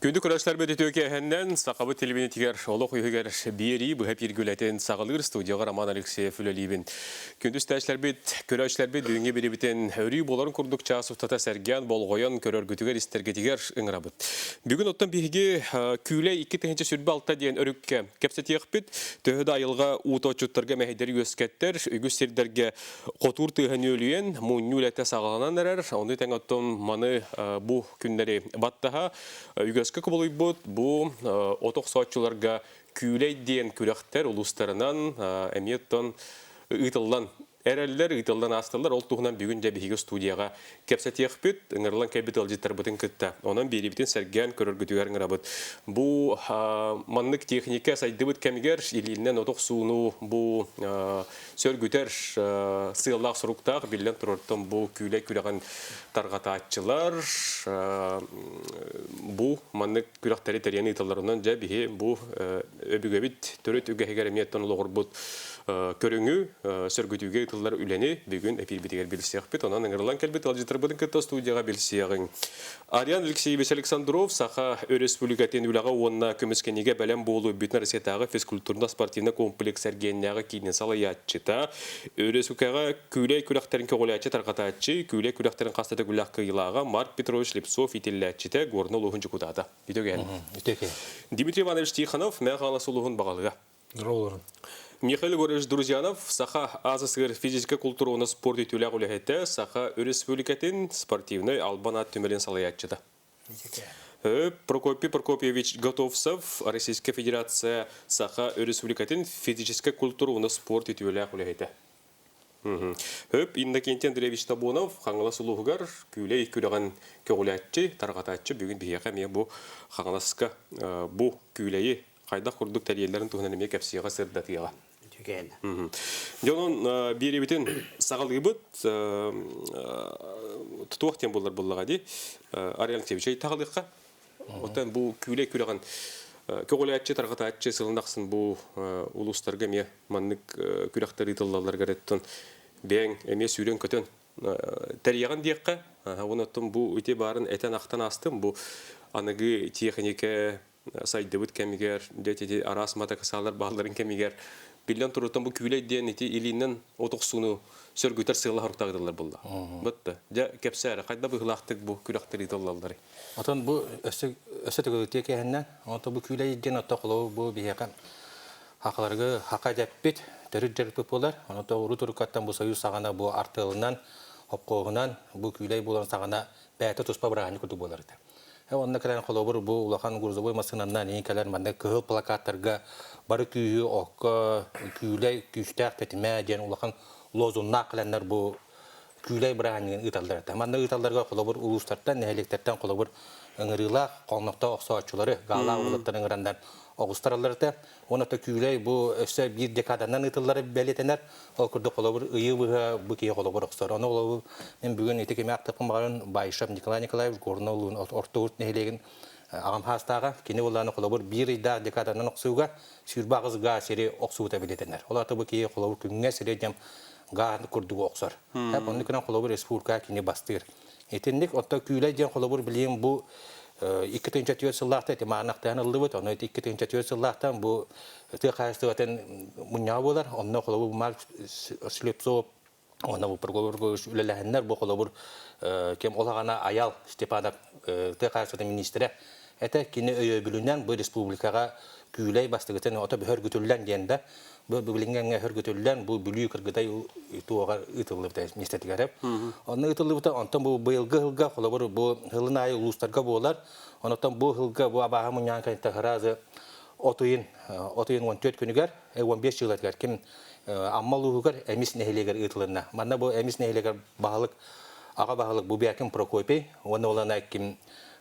Күндү көрөөччүлэрбит үтүө киэһэннэн Сахабыт телевидениетигэр олох үһүгэр биэрии быһа пииргүлэтин саҕалыыр студияҕа Роман Алексеев үлэлиибин. Күндү истээччилэрбит, көрөөччүлэрбит бүгүҥҥү биэрибитин өрүү буоларын курдук чаас устата сэргээн, болҕойон көрөргүтүгэр, истэргитигэр ыҥырабыт. Бүгүн оттон биһиги Күүлэй 2026 диэн өрүккэ кэпсэтиэхпит. Төһө да айылҕа уута отчуттарга мэһэйдэри үөскэттэр, үгүс сирдэргэ хотуур тыаһа нүөлүйэн, мунньуу үлэтэ саҕаланан эрэр. Ону тэҥ оттон маны бу күннэри баттаһа үгэскэ кубулуйбут бу от охсооччуларга күүлэй диэн күрэхтэр улуустарынан эмиэ оттон ыытыллан эрэллэр, ыытыллан аастылар. Ол туһунан бүгүн дьэ биһиги студияҕа кэпсэтиэхпит, ыҥырылан кэлбит ыалдьыттарбытын кытта. Онон биэриибитин сэргээн көрөргүтүгэр ыҥырабыт. Бу маннык техника сайдыбыт кэмигэр илиинэн от охсууну бу сөргүтэр сыаллаах соруктаах биллэн турартан бу күүлэй күрэҕин тарҕатааччылар бу маннык күрэхтэри тэрийэн ыыталларынан дьэ биһи бу өбүгэбит төрүт үгэһигэр эмиэ оттон олоҕурбут көрүҥү сөргүтүүгэ ыытыллар үлэни бүгүн эпиирбитигэр билсиэхпит. Онон ыҥырыллан кэлбит ыалдьыттарбытын кытта студияҕа билсиэҕиҥ. Ариан Алексеевич Александров Саха Өрөспүүбүлүкэтин үлэҕэ уонна көмүскэниигэ бэлэм буолуу Бүтүн Россиятааҕы физкультурно-спортивнай комплекс эргиэннээҕи киинин салайааччыта, Өрөсүкэҕэ күүлэй күрэхтэрин көҕүлээччи тарҕатааччы, күүлэй күрэхтэрин хас да төгүллээх кыайыылааҕа Марк Петрович Слепцов иитиллээччитэ, Горнай улууһун дьокутаата. Үтүө Үтүө Дмитрий Иванович Тихонов, Мэҥэ Хаҥалас улууһун баҕалыга. Здорово. Михаил Егорович Друзьянов Саха АССР физическэй култуура уонна спорт үтүөлээх үлэһитэ, Саха Өрөспүүбүлүкэтин спортивнай албан аат түмэлин салайааччыта. Прокопий Прокопьевич Готовцев, Российская Федерация Саха Өрөспүүбүлүкэтин физическэй культура уонна спорт үтүөлээх үлэһитэ. Хөп Иннокентий Андреевич Табунов Хаҥалас улууһугар Күүлэй күрэҕин көҕүлээччи, тарҕатааччы бүгүн биһиэхэ эмиэ бу Хаҥаласка бу Күүлэйи хайдах курдук тэрийэллэрин туһунан эмиэ кэпсиэҕэ, сырдатыаҕа. Үтүгэн. Дьонун биэриибитин саҕалыыбыт. Тутуох диэн буллар буллаҕа дии. Арий Алексеевич ыйытаҕалыахха. Оттон бу күүлэй күрэҕин көҕүлээччи, тарҕатааччы сылын ахсын бу улуустарга эмиэ маннык күрэхтэр ыытыллалларыгар оттон бэйэҥ эмиэ сүүрэн-көтөн тэрийэҕин диэххэ. Уонна оттон бу ити баарын этэн-ахтан аастым. Бу аныгы тиэхиньикэ сайдыбыт кэмигэр, дьэ ити араас матакасаалар баалларын кэмигэр биллэн турартан бу күүлэй диэн ити илиинэн от охсууну сөргүтэр сыала соруктаах буолла. Бытта. Дьэ кэпсээ эрэ, хайда быһыылаахтык бу күрэхтэр ыытыллалларый? Отон бу өссө өссө төгүлүтүө кэһэннэн, онто бу күүлэй диэн отто холобур бу биһиэхэ хахаларгы хака дэппит төрүт дьарыкпыт буолар. Онто урут уруккаттан бу союз саҕана бу артыалынан, хопкоһунан бу күүлэй буолан саҕана бэйэтэ туспа бырааһынньык курдук буолар этэ. Онно кэлэн холобур бу улахан грузовой массыынанан иин кэлэр манна кыһыл плакаттарга бары күүһү окко күүлэй күүстээх тэтимэ диэн улахан лозуннаах кэлэннэр бу күүлэй бырааһынньыгын ыыталлар этэ. Манна ыыталларга холобур улуустартан, нэһилиэктэртэн холобур ыҥырыылаах, хооннохтоох охсооччулары, гаалаах уолаттары ыҥыраннар оҕустараллар этэ. Уонна то күүлэй бу өссө биир декаданан ыытыллара бэлиэтэнэр. Ол курдук холобур ыйы быһа бу киһи холобур охсор. Ону холобур мин бүгүн ити кими ахтыахпын баҕаран Баишев Николай Николаевич Горнай улууһун Орто-Урт нэһилиэгин аҕам хаастааҕа. Кини буоллаҕына холобур биир ыйдаах декаданан охсууга 28 гаа сири охсубута бэлиэтэнэр. Ол аата бу киһи холобур күҥҥэ сири дьэм гаа курдугу охсор. Оннук гынан холобур республика кини бастыыр. Итинник отто күүлэй диэн холобур билигин бу 2004 сыллаахта ити маанахтаан ыллыбыт, ону ити 2004 сыллаахтан бу тыа хаһаайыстыбатын мунньаҕа буолар, онно холобур Марк Слепцов уонна бу Прокопьевич үлэлэһэннэр бу холобур кем олаҕана Аял Степанов тыа хаһаайыстыбатын министрэ этэ кини өйөбүлүнэн бу республикаҕа күүлэй бастыгытын ото бөһөргүтүллэн диэн да бу билиҥҥэ өһөргүтүллэн бу Бүлүү Кыргыдай туоҕар ыытыллыбыта миэстэтигэр. Онно ыытыллыбыта онтон бу быйылгы сылга холобур бу сылын аайы улуустарга буолар. Онтон бу сылга бу абааһы мунньаҕын кэнниттэн сразу от ыйын от ыйын 14 күнүгэр 15 жылатыгар ким Амма улууһугар Эмис нэһилиэгэр ыытылынна. Манна бу Эмис нэһилиэгэр баһылык аҕа баһылык Бубякин Прокопий уонна олана ким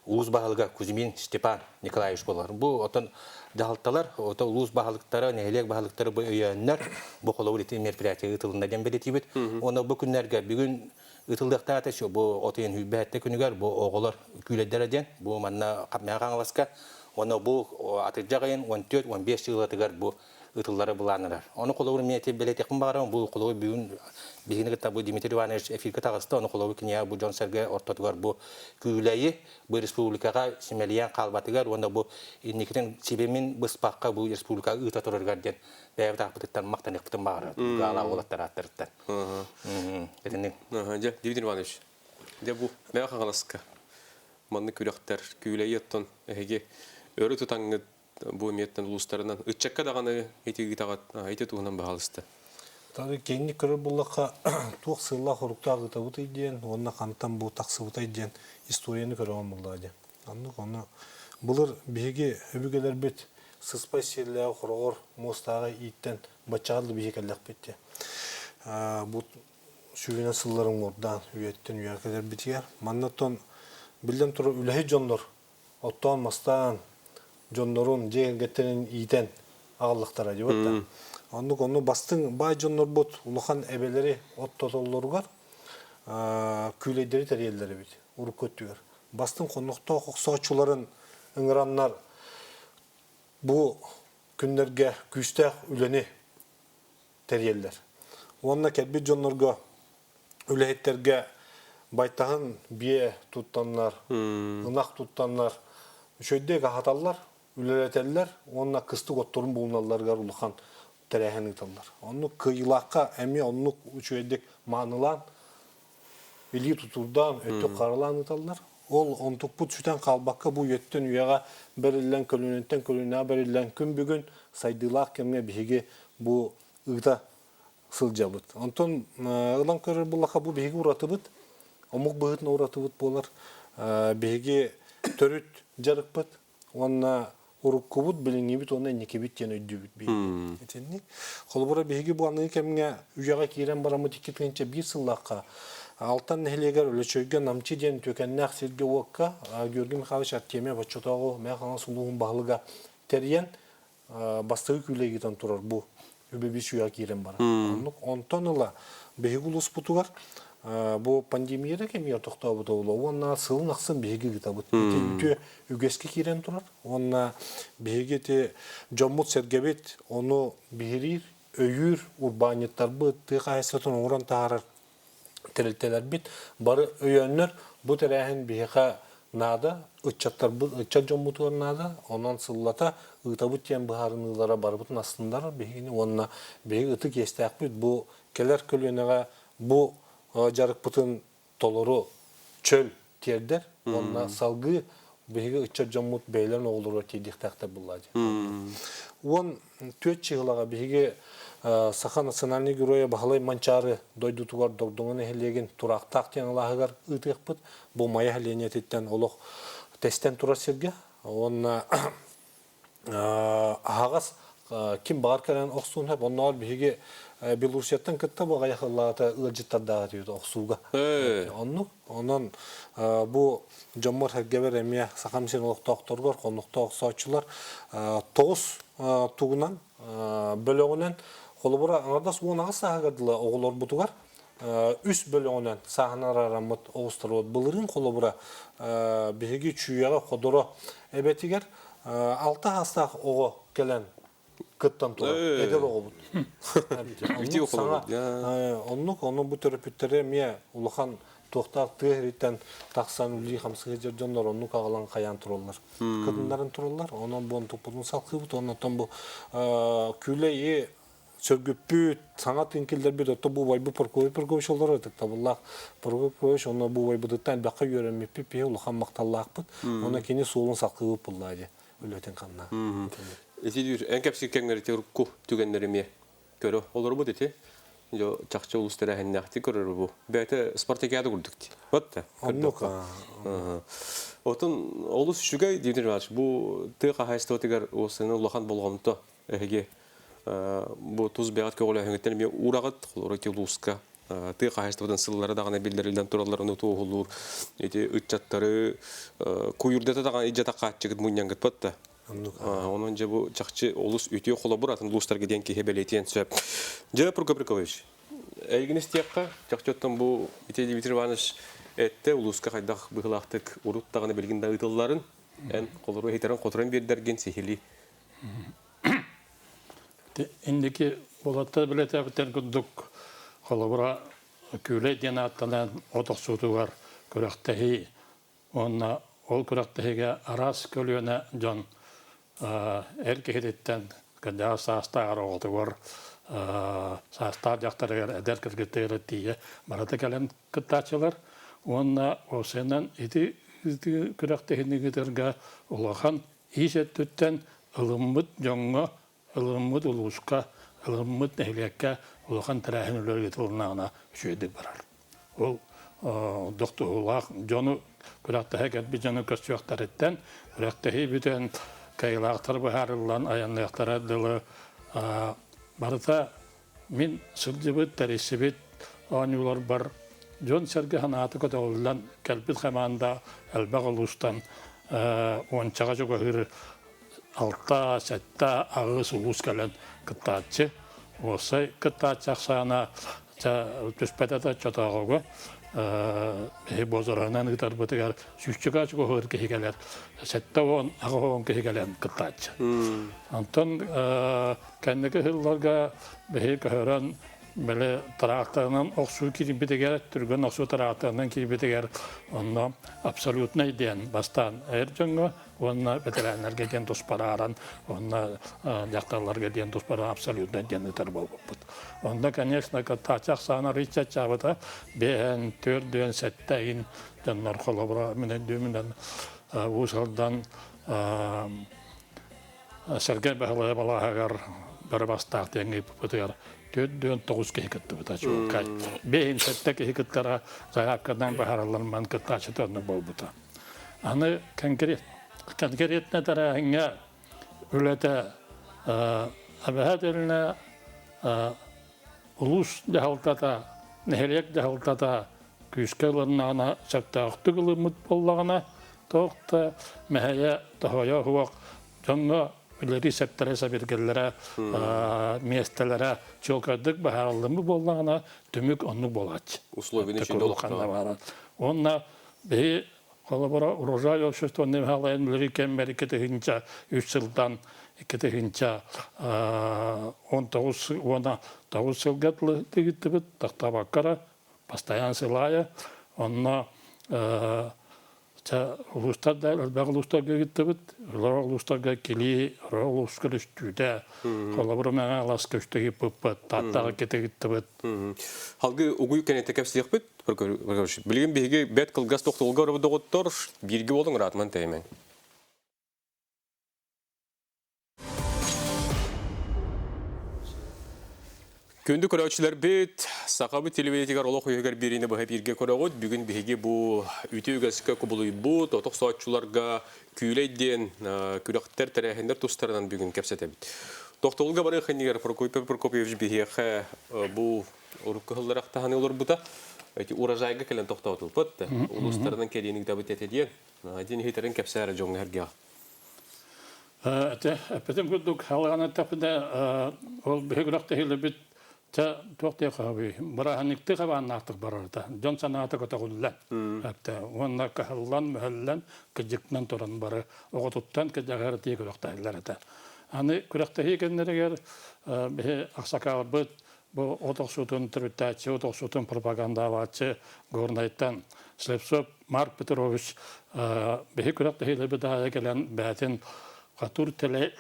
улуус баһылыга Кузьмин Степан Николаевич буолар. Бу отон дьаһалталар, ото улуус баһылыктара, нэһилиэк баһылыктара бу өйөөннөр, бу холобур ити мероприятие ыытылынна диэн бэлиэтиибит. Уонна бу күннэргэ бүгүн ыытыллыахтаата бу от ыйын сүүрбэһэттэ күнүгэр бу оҕолор күүлэйдэрэ диэн бу манна Мэҥэ Хаҥаласка. Оны бу атырдьах ыйын 14-15 сылатыгар бу ытыллары былааннарар. Ону холобур мен эти белетехпин баарам, бу холобур бүгүн биһини кытта бу Дмитрий Иванович эфирге таҕыста, ону холобур кинигэ бу дьон сэргэ ортотугар бу күүлэйи бу республикаҕа симэлийэн хаалбатыгар уонна бу инникитин сибимин быспакка бу республикаҕа ыыта турарыгар диэн бэйэбит аахпытыттан махтаныахпытын баҕарар гаала уолаттар ааттарыттан. Итинник. Дьэ, Дмитрий Иванович, дьэ бу Мэҥэ Хаҥаласка маннык күрэхтэр күүлэйи оттон эһиги өрө тутаҥҥыт бу эмиэттэн улуустарынан ыччакка даҕаны ити ыытаҕыт ити туһунан баһаалыста. Тары киэҥник көрөр буоллахха, туох сыаллаах-соруктаах ыытабытый диэн уонна хантан бу тахсыбытай диэн историяны көрөҕүн буоллаҕа диэн. Оннук ону былыр биһиги өбүгэлэрбит сыспай сиэллээҕи хороҕор муостааҕы ииттэн баччаҕа дылы биһиги кэллэхпит диэн. Бу сүүһүнэн сыллары уҥуордаан үйэттэн үйэҕэ кэлэрбитигэр манна оттон биллэн турар үлэһит дьоннор оттоон-мастаан дьоннорун дьиэ кэргэттэрин иитэн аҕаллахтара дии да. Оннук онну бастыҥ баай дьоннорбут улахан эбэлэри оттотоллоругар күүлэйдэри тэрийэллэр эбит урукку өттүгэр. Бастыҥ хоннохтоох охсооччуларын ыҥыраннар бу күннэргэ күүстээх үлэни тэрийэллэр. Уонна кэлбит дьоннорго, үлэһиттэргэ байтаһын биэ туттаннар, ынах туттаннар, үчүгэйдик аһаталлар, үлэлэтэллэр уонна кыстык отторун булуналларыгар улахан тэрээһин ыыталлар. Оннук кыайыылаахха эмиэ оннук үчүгэйдик маанылаан, илии тутурдаан, өттүк харалаан ыыталлар. Ол онтукпут сүтэн хаалбакка бу үйэттэн үйэҕэ бэриллэн, көлүөнэттэн көлүөнэҕэ бэриллэн күн бүгүн сайдыылаах кэмҥэ биһиги бу ыыта сылдьабыт. Онтон ылан көрөр буоллахха бу биһиги уратыбыт, омук быһыытынан уратыбыт буолар. Биһиги төрүт дьарыкпыт уонна уруккубут, билиҥҥибит уонна инникибит диэн өйдүүбүт биһиги. Итинник. Холобура, биһиги бу аныгы кэмҥэ үйэҕэ киирэн бараммыт 2001 сыллаахха Алтан нэһилиэгэр Өлөчөйгө Намчы диэн үтүөкэннээх сиргэ-уокка Георгий Михайлович Артемьев оччотооҕу Мэҥэ Хаҥалас улууһун баһылыга тэрийэн бастакы күүлэй ыытан турар бу үбэбис үйэҕэ киирэн баран. Оннук онтон ыла биһиги улууспутугар бу пандемия да кэмигэр тохтообута буолуо уонна сылын ахсын биһиги ыытабыт. Ити үтүө үгэскэ киирэн турар. Уонна биһиги ити дьоммут-сэргэбит ону биһириир, өйүүр урбаанньыттарбыт, тыа хаһаайыстыбатын оҥорон таһаарар тэрилтэлэрбит бары өйөөннөр бу тэрээһин биһиэхэ наада, ыччаттарбыт, ыччат дьоммутугар наада, онон сыллата ыытабыт диэн быһаарыныылара барыбытын астыннарар биһигини уонна биһиги ытык иэстээхпит бу кэлэр көлүөнэҕэ бу дьарыкпытын толору чөл тиэрдэр уонна салгыы биһиги ыччат дьоммут бэйэлэрин оҕолоругар тиэрдиэхтээхтэр буоллаа диэн. 14 чыһылаҕа биһиги Саха национальнай геройа Баһылай Манчаары дойдутугар Догдоҥо нэһилиэгин Тураахтаах диэн алааһыгар ыытыахпыт. Бу Майа сэлиэнньэтиттэн олох тэстэн турар сиргэ. Уонна аһаҕас ким баҕар кэлэн охсуон сөп. Оннооҕор биһиги Белоруссияттан кытта бу аҕыйах ыллаата ыалдьыттардаах этибит охсууга. Оннук. Онон бу дьоммор-сэргэбэр эмиэ Сахам сирин олохтоохторугар хоннохтоох охсооччулар тоҕус тугунан бөлөҕүнэн холобура аҥардас 18 сааһыгар дылы оҕолорбутугар үс бөлөҕүнэн сааһынан араараммыт оҕустарбыт. Былырыын холобура биһиги Чүүйэҕэ Ходоро эбэтигэр алта саастаах оҕо кэлэн кыттан турар эдэр оҕобут. Оннук, онно бу төрөппүттэрэ эмиэ улахан туохтаах тыа сириттэн тахсан үлэлии-хамсыы сылдьар дьоннор оннук аҕалан хайаан тураллар. Кытыннаран тураллар. Онон бу онтукпутун салхыыбыт. Оннуттан бу күүлэйи сөргүппүт, саҥа тыын киллэрбит, отто бу убайбыт Прокопий Прокопьевич олорор, ытыктабыллаах Прокопий Прокопьевич, онно бу убайбытыттан элбэххэ үөрэммиппит, биһи улахан махталлаахпыт. Онно кини суолун салхыыбыт буллаа дии, үлэтин ханна. Ити эн кэпсиир кэмҥэр ити урукку түгэннэри эмиэ көрө олорбут ити. Дьо чахчы улус тэрээһиннээхтик көрөр бу. Бэйэтэ спартакиада курдук дии. Вот да. Оннук. Отун олус үчүгэй Дмитрий Иванович бу тыа хаһаайыстыбатыгар уосаны улахан болҕомто эһиги бу тус бэйэҕит көҕүлээһиҥҥиттэн эмиэ уураҕыт холобура ити улууска тыа хаһаайыстыбатын сыллара даҕаны биллэриллэн туралларын туоһулуур ити ыччаттары куйурдата даҕаны илдьэ хааччыгыт мунньаҥҥыт да онон дьэ бу чахчы олус үтүө холобур атын улуустарга диэн киһи бэлиэтиэн сөп. Дьэ Прокопий Прокопьевич, эйигин истиэххэ, чахчы оттон бу ити Дмитрий Иванович этте улууска хайдах быһыылаахтык урут даҕаны билигин да ыытылларын. Эн холору иһитэрин хоторон биэрдэргин сиһилии. Инники уолаттар билэтээбиттэр курдук холобура Күүлэй диэн ааттанан от охсуутугар күрэхтэһии уонна ол күрэхтэһиигэ араас көлүөнэ дьон эр киһититтэн кырдьаҕас саастааҕар оҕотугар саастаах дьахтарыгар эдэр кыргыттарыгар тиийэ барыта кэлэн кыттааччылар уонна уопсайынан ити күрэхтэһиини ыытарга улахан ис өттүттэн ылыммыт дьоҥҥо ылыммыт улууска ылыммыт нэһилиэккэ улахан тэрээһин үлэ ыытылыннаҕына үчүгэйдик барар. Ол дохтуһуулаах дьону күрэхтэһэ кэлбит дьону көрсүөхтэриттэн күрэхтэһии бүтэн кыайыылаахтар быһаарыллан айанныахтара дылы барыта мин сылдьыбыт, тэрийсибит оонньууларбар дьон-сэргэ санаата көтөҕүллэн кэлбит хамаанда элбэх улуустан уончаҕа чугаһыыр алта, сэттэ, аҕыс улуус кэлэн кыттааччы. Уопсай кыттааччы ахсаана түспэтэ да оччотооҕуга биһи бозоронан ыытарбытыгар сүүсчэкэ чугаһыыр киһи кэлэр 70-80 киһи кэлэн кыттааччы. Онтон кэнники сылларга биһи көһөрөн били тыраахтарынан охсуу киирбитигэр, түргэн охсуу тыраахтарынан киирбитигэр онно абсолютнай диэн бастаан эр дьоҥҥо уонна бэтэрээннэргэ диэн туспарааран уонна дьахталларга диэн туспарaan абсолютно диэн ыытар буолбуппут. Онно, конечно, кыттааччы ахсаана арыый чаччаабыта биэһэн, төрдүөн, сэттэ иһин дьоннор холобура мин өйдүүмүнэн Уус Алдан Сэргэй Баһылайа балааһыгар бары бастаах диэн ыыппытыгар 49 киһи кыттыбыта чуолкай. Биэһин сэттэ киһи кыттара заявкадан баһаралларынан кыттааччыта оннук буолбута. Аны конкретно тэрээһиҥҥэ үлэтэ эбэһээтэлинэ улуус дьаһалтата, нэһилиэк дьаһалтата күүскэ ылыннаҕына, сөптөөхтүк ылыммыт буоллаҕына, туох да мэһэйэ, тоһойо суох дьоҥҥо үлэлии сэптэрэ, сэбиргэллэрэ, миэстэлэрэ чуолкайдык быһаарыллыммыт буоллаҕына, түмүк оннук буолааччы. Условияны үчүгэй Уонна биһи холобура урожай общество Михайлайын үлэри кэммэр 2003 сылтан 2019 уонна тоҕус сылга тыгыттыбыт тахтабаккара постоянно сылаайа онно улуустар да элбэх улуустарга ыыттыбыт. Олор улуустарга кили, ороо улууска түстүүтэ, холобур Мэҥэ Аласка үстэ ыыппыппыт, Тааттаҕа иккитэ ыыттыбыт. Халгы угуй кэнэтэ кэпсиэхпит. Билигин биһиги бэт кылгас тохтолго барабыт доҕоттор, бииргэ буолуҥ ыраатыман тэйимэҥ. Күндү көрөөччүлэрбит, Сахабыт телевидениетигэр олох үһүгэр биэриини быһа бииргэ көрөҕүт. Бүгүн биһиги бу үтүө үгэскэ кубулуйбут отох сооччуларга күүлэй диэн күрэхтэр, тэрээһиннэр тустарынан бүгүн кэпсэтэбит. Тохтобулга барыах иннигэр Прокопий Прокопьевич биһиэхэ бу урукку сыллар ахтаһаны олорбута. Эти урожайга кэлэн тохтоотулпут. Улуустарынан кэлиини ыытабыт этэ диэн. Диэн иһитэрин кэпсээрэ дьоҥҥо эргиэҕэ. Этэ, эппитим курдук, халыган эттэхпинэ, ол биһи күрэхтэһиилэрбит чэ туох диэххэ бырааһынньыктыы хабааннаахтык барарда. Дьон санаата көтөҕүллэн, эптэ уонна кыһаллан, мөһөллөн, кыдьыктынан туран бары оҕотуттан кыдьаҕар тиийэ күрэхтэһэллэр этэ. Аны күрэхтэһии кэннэригэр биһи аксакаалбыт бу от охсуутун төрүттээччи, от охсуутун пропагандалааччы Горнайтан Слепцов Марк Петрович биһи күрэхтэһиилэрбит аайы кэлэн бэйэтин Хотур тэлэр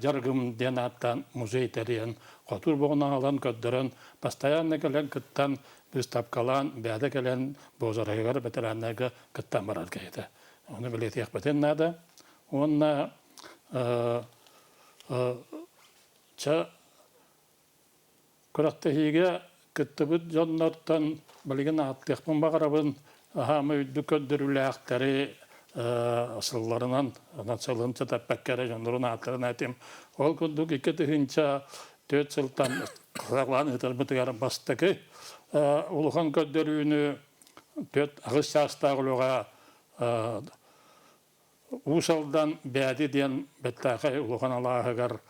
дьарыгым диэн ааттаан музей тэрийэн, хотур боҕун аҕалан көрдөрөн, постоянно кэлэн кыттан, быыстапкалаан, бэйэтэ кэлэн бозарайыгар бэтэрээннэргэ кыттан барар киһитэ. Ону билиэтиэхпитин наада. Уонна чэ Күрэхтэһиигэ кыттыбыт дьоннортон билигин ааттыахпын баҕарабын, аһаама үрдүк көрдөрүүлээхтэри сылларынан, онон сылын сытаппакка эрэ дьоннорун ааттарын этим. Ол курдук 2004 сылтан саҕалаан ыытарбытыгар бастакы улахан көрдөрүүнү түөрт аҕыс саастаах үлэҕэ Уус Алдан Бээди диэн бэртээхэй улахан алааһыгар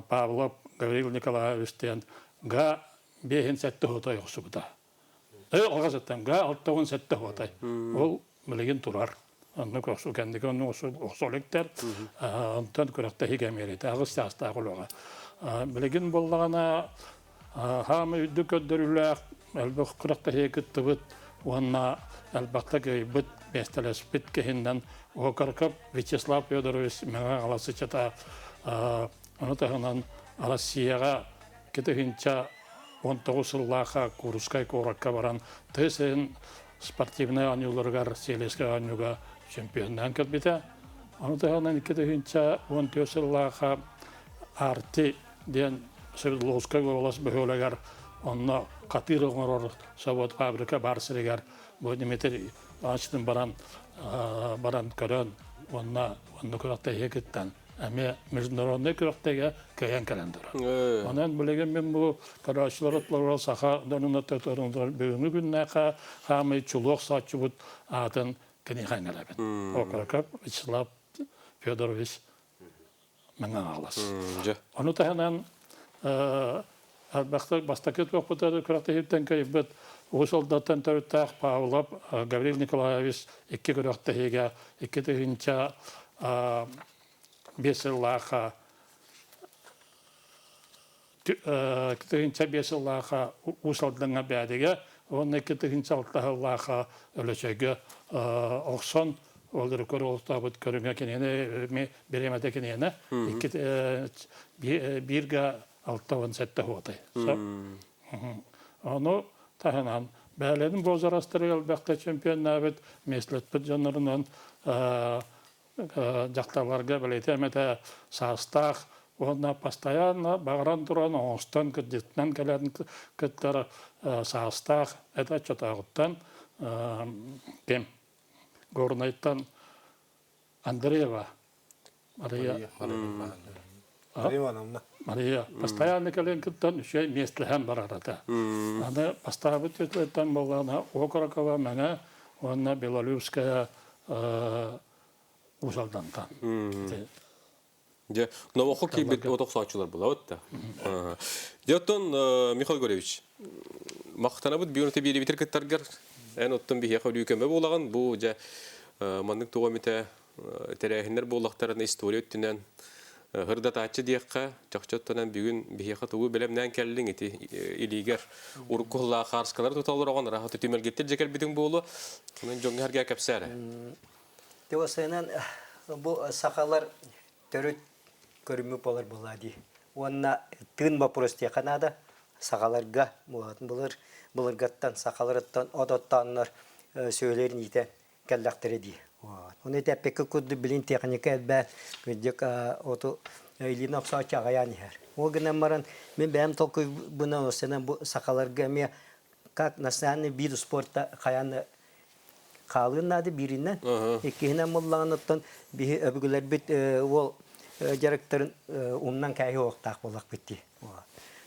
Павлов Гаврил Николаевич диэн га биэһин сэттэ хотой охсубута. Алҕас аттан га 67 хотой. Ол билигин турар. Оннук охсу кэнники оннук охсо иликтэр. Онтон күрэхтэһии кэмиэритэ аҕыс чаастаах үлэҕэ. Билигин буоллаҕына хаамай үрдүк көрдөрүүлээх элбэх күрэхтэһиигэ кыттыбыт уонна элбэхтэ кыайбыт, миэстэлэспит киһиннэн Окорков Вячеслав Федорович Мэҥэ Хаҥалас ону таһынан Россияҕа 2019 сыллаахха Курскай куоракка баран тыа сирин спортивнай оонньууларыгар Сиэлэскэй оонньууга чемпионнаан кэлбитэ. Ону таһынан 2014 сыллаахха Арти диэн Свердловскай уобалас бөһүөлэгэр онно хатыыр оҥорор собуот фабрика баар сиригэр бу Дмитрий Ивановичтын баран баран көрөн уонна онно күрэхтэһиигэ кыттан эмиэ международнай күрэхтэһиигэ кыайан кэлэн турар. Онон билигин мин бу көрөөччүлэр отлоругар саха дьонун бүгүҥҥү күннээххэ хаамай чулуох сооччубут аатын киниэхэ иҥэрэбин. Окороков Вячеслав Федорович Мэҥэ Хаҥалас. Ону таһынан бастакы туохпутар күрэхтэһииттэн кыайбыт Уус Алдантан төрүттээх Павлов Гаврил Николаевич икки күрэхтэһиигэ 2005 сыллаахха 2005 сыллаахха Уус Алдаҥҥа Бээдигэ уонна 2006 сыллаахха Өлөчөйгө охсон ол рекорд олохтообут көрүҥэ кинини бириэмэтэ киниэнэ икки бииргэ 67 хуотай. Ону таһынан бээлэрин возрастары элбэхтэ чемпионнаабыт миэстэлэппит дьоннорунан дьахталларга бэлиэтиэм этэ саастаах уонна постоянно баҕаран туран оҥостон кырдьыктынан кэлэн кыттар саастаах это оччотооҕуттан ким Горнайтан Андреева Мария Мария Ивановна. Мария постоянно кэлэн кыттан үчүгэй миэстэлэһэн барар этэ. Аны бастаабыт өттүттэн буоллаҕына Окорокова Мэҥэ уонна Белолюбская Уус Алдантан. Дьэ, номоххо киирбит отохсооччулар булабыт да. Дьэ, оттон Михаил Григорьевич, махтанабыт бүгүн биэриибитир кыттаргар эн оттон биһиэхэ өрүү көмө буолаҕын. Бу дьэ маннык туох эмитэ тэрээһиннэр буоллахтарына история өттүнэн ырдатааччы диэххэ, чахчы оттонон бүгүн биһиэхэ тугу бэлэмнээн кэллиҥ ити илиигэр урукку сыллаах хаарскалары тута олороҕун ыраах түмэлгиттэр дьэ кэлбитиҥ буолуо. Онон дьоҥҥо сэргээ кэпсээ эрэ. Тивасынан бу сахалар төрүт көрүммүт буолар буолаа дии. Уонна тыын боппуруос диэххэ наада. Сахаларга былыр былыргаттан сахаларыттан от оттооннор сүөлэрин иитэн кэллэхтэрэ дии. Ону этэппиккэ курдук билин техника элбээн кырдьык оту илиинэн охсооччу аҕыйаан иһэр. Ол гынан баран мин бэйэм толкуйбунан осенан бу сахаларга эмиэ как национальный вид спорта хайаан хаалыан наада бииринэн. Иккиһинэн буоллаҕына биһи өбүгэлэрбит уол дьарыктарын умнан кээһи уохтаах буоллахпыт дии.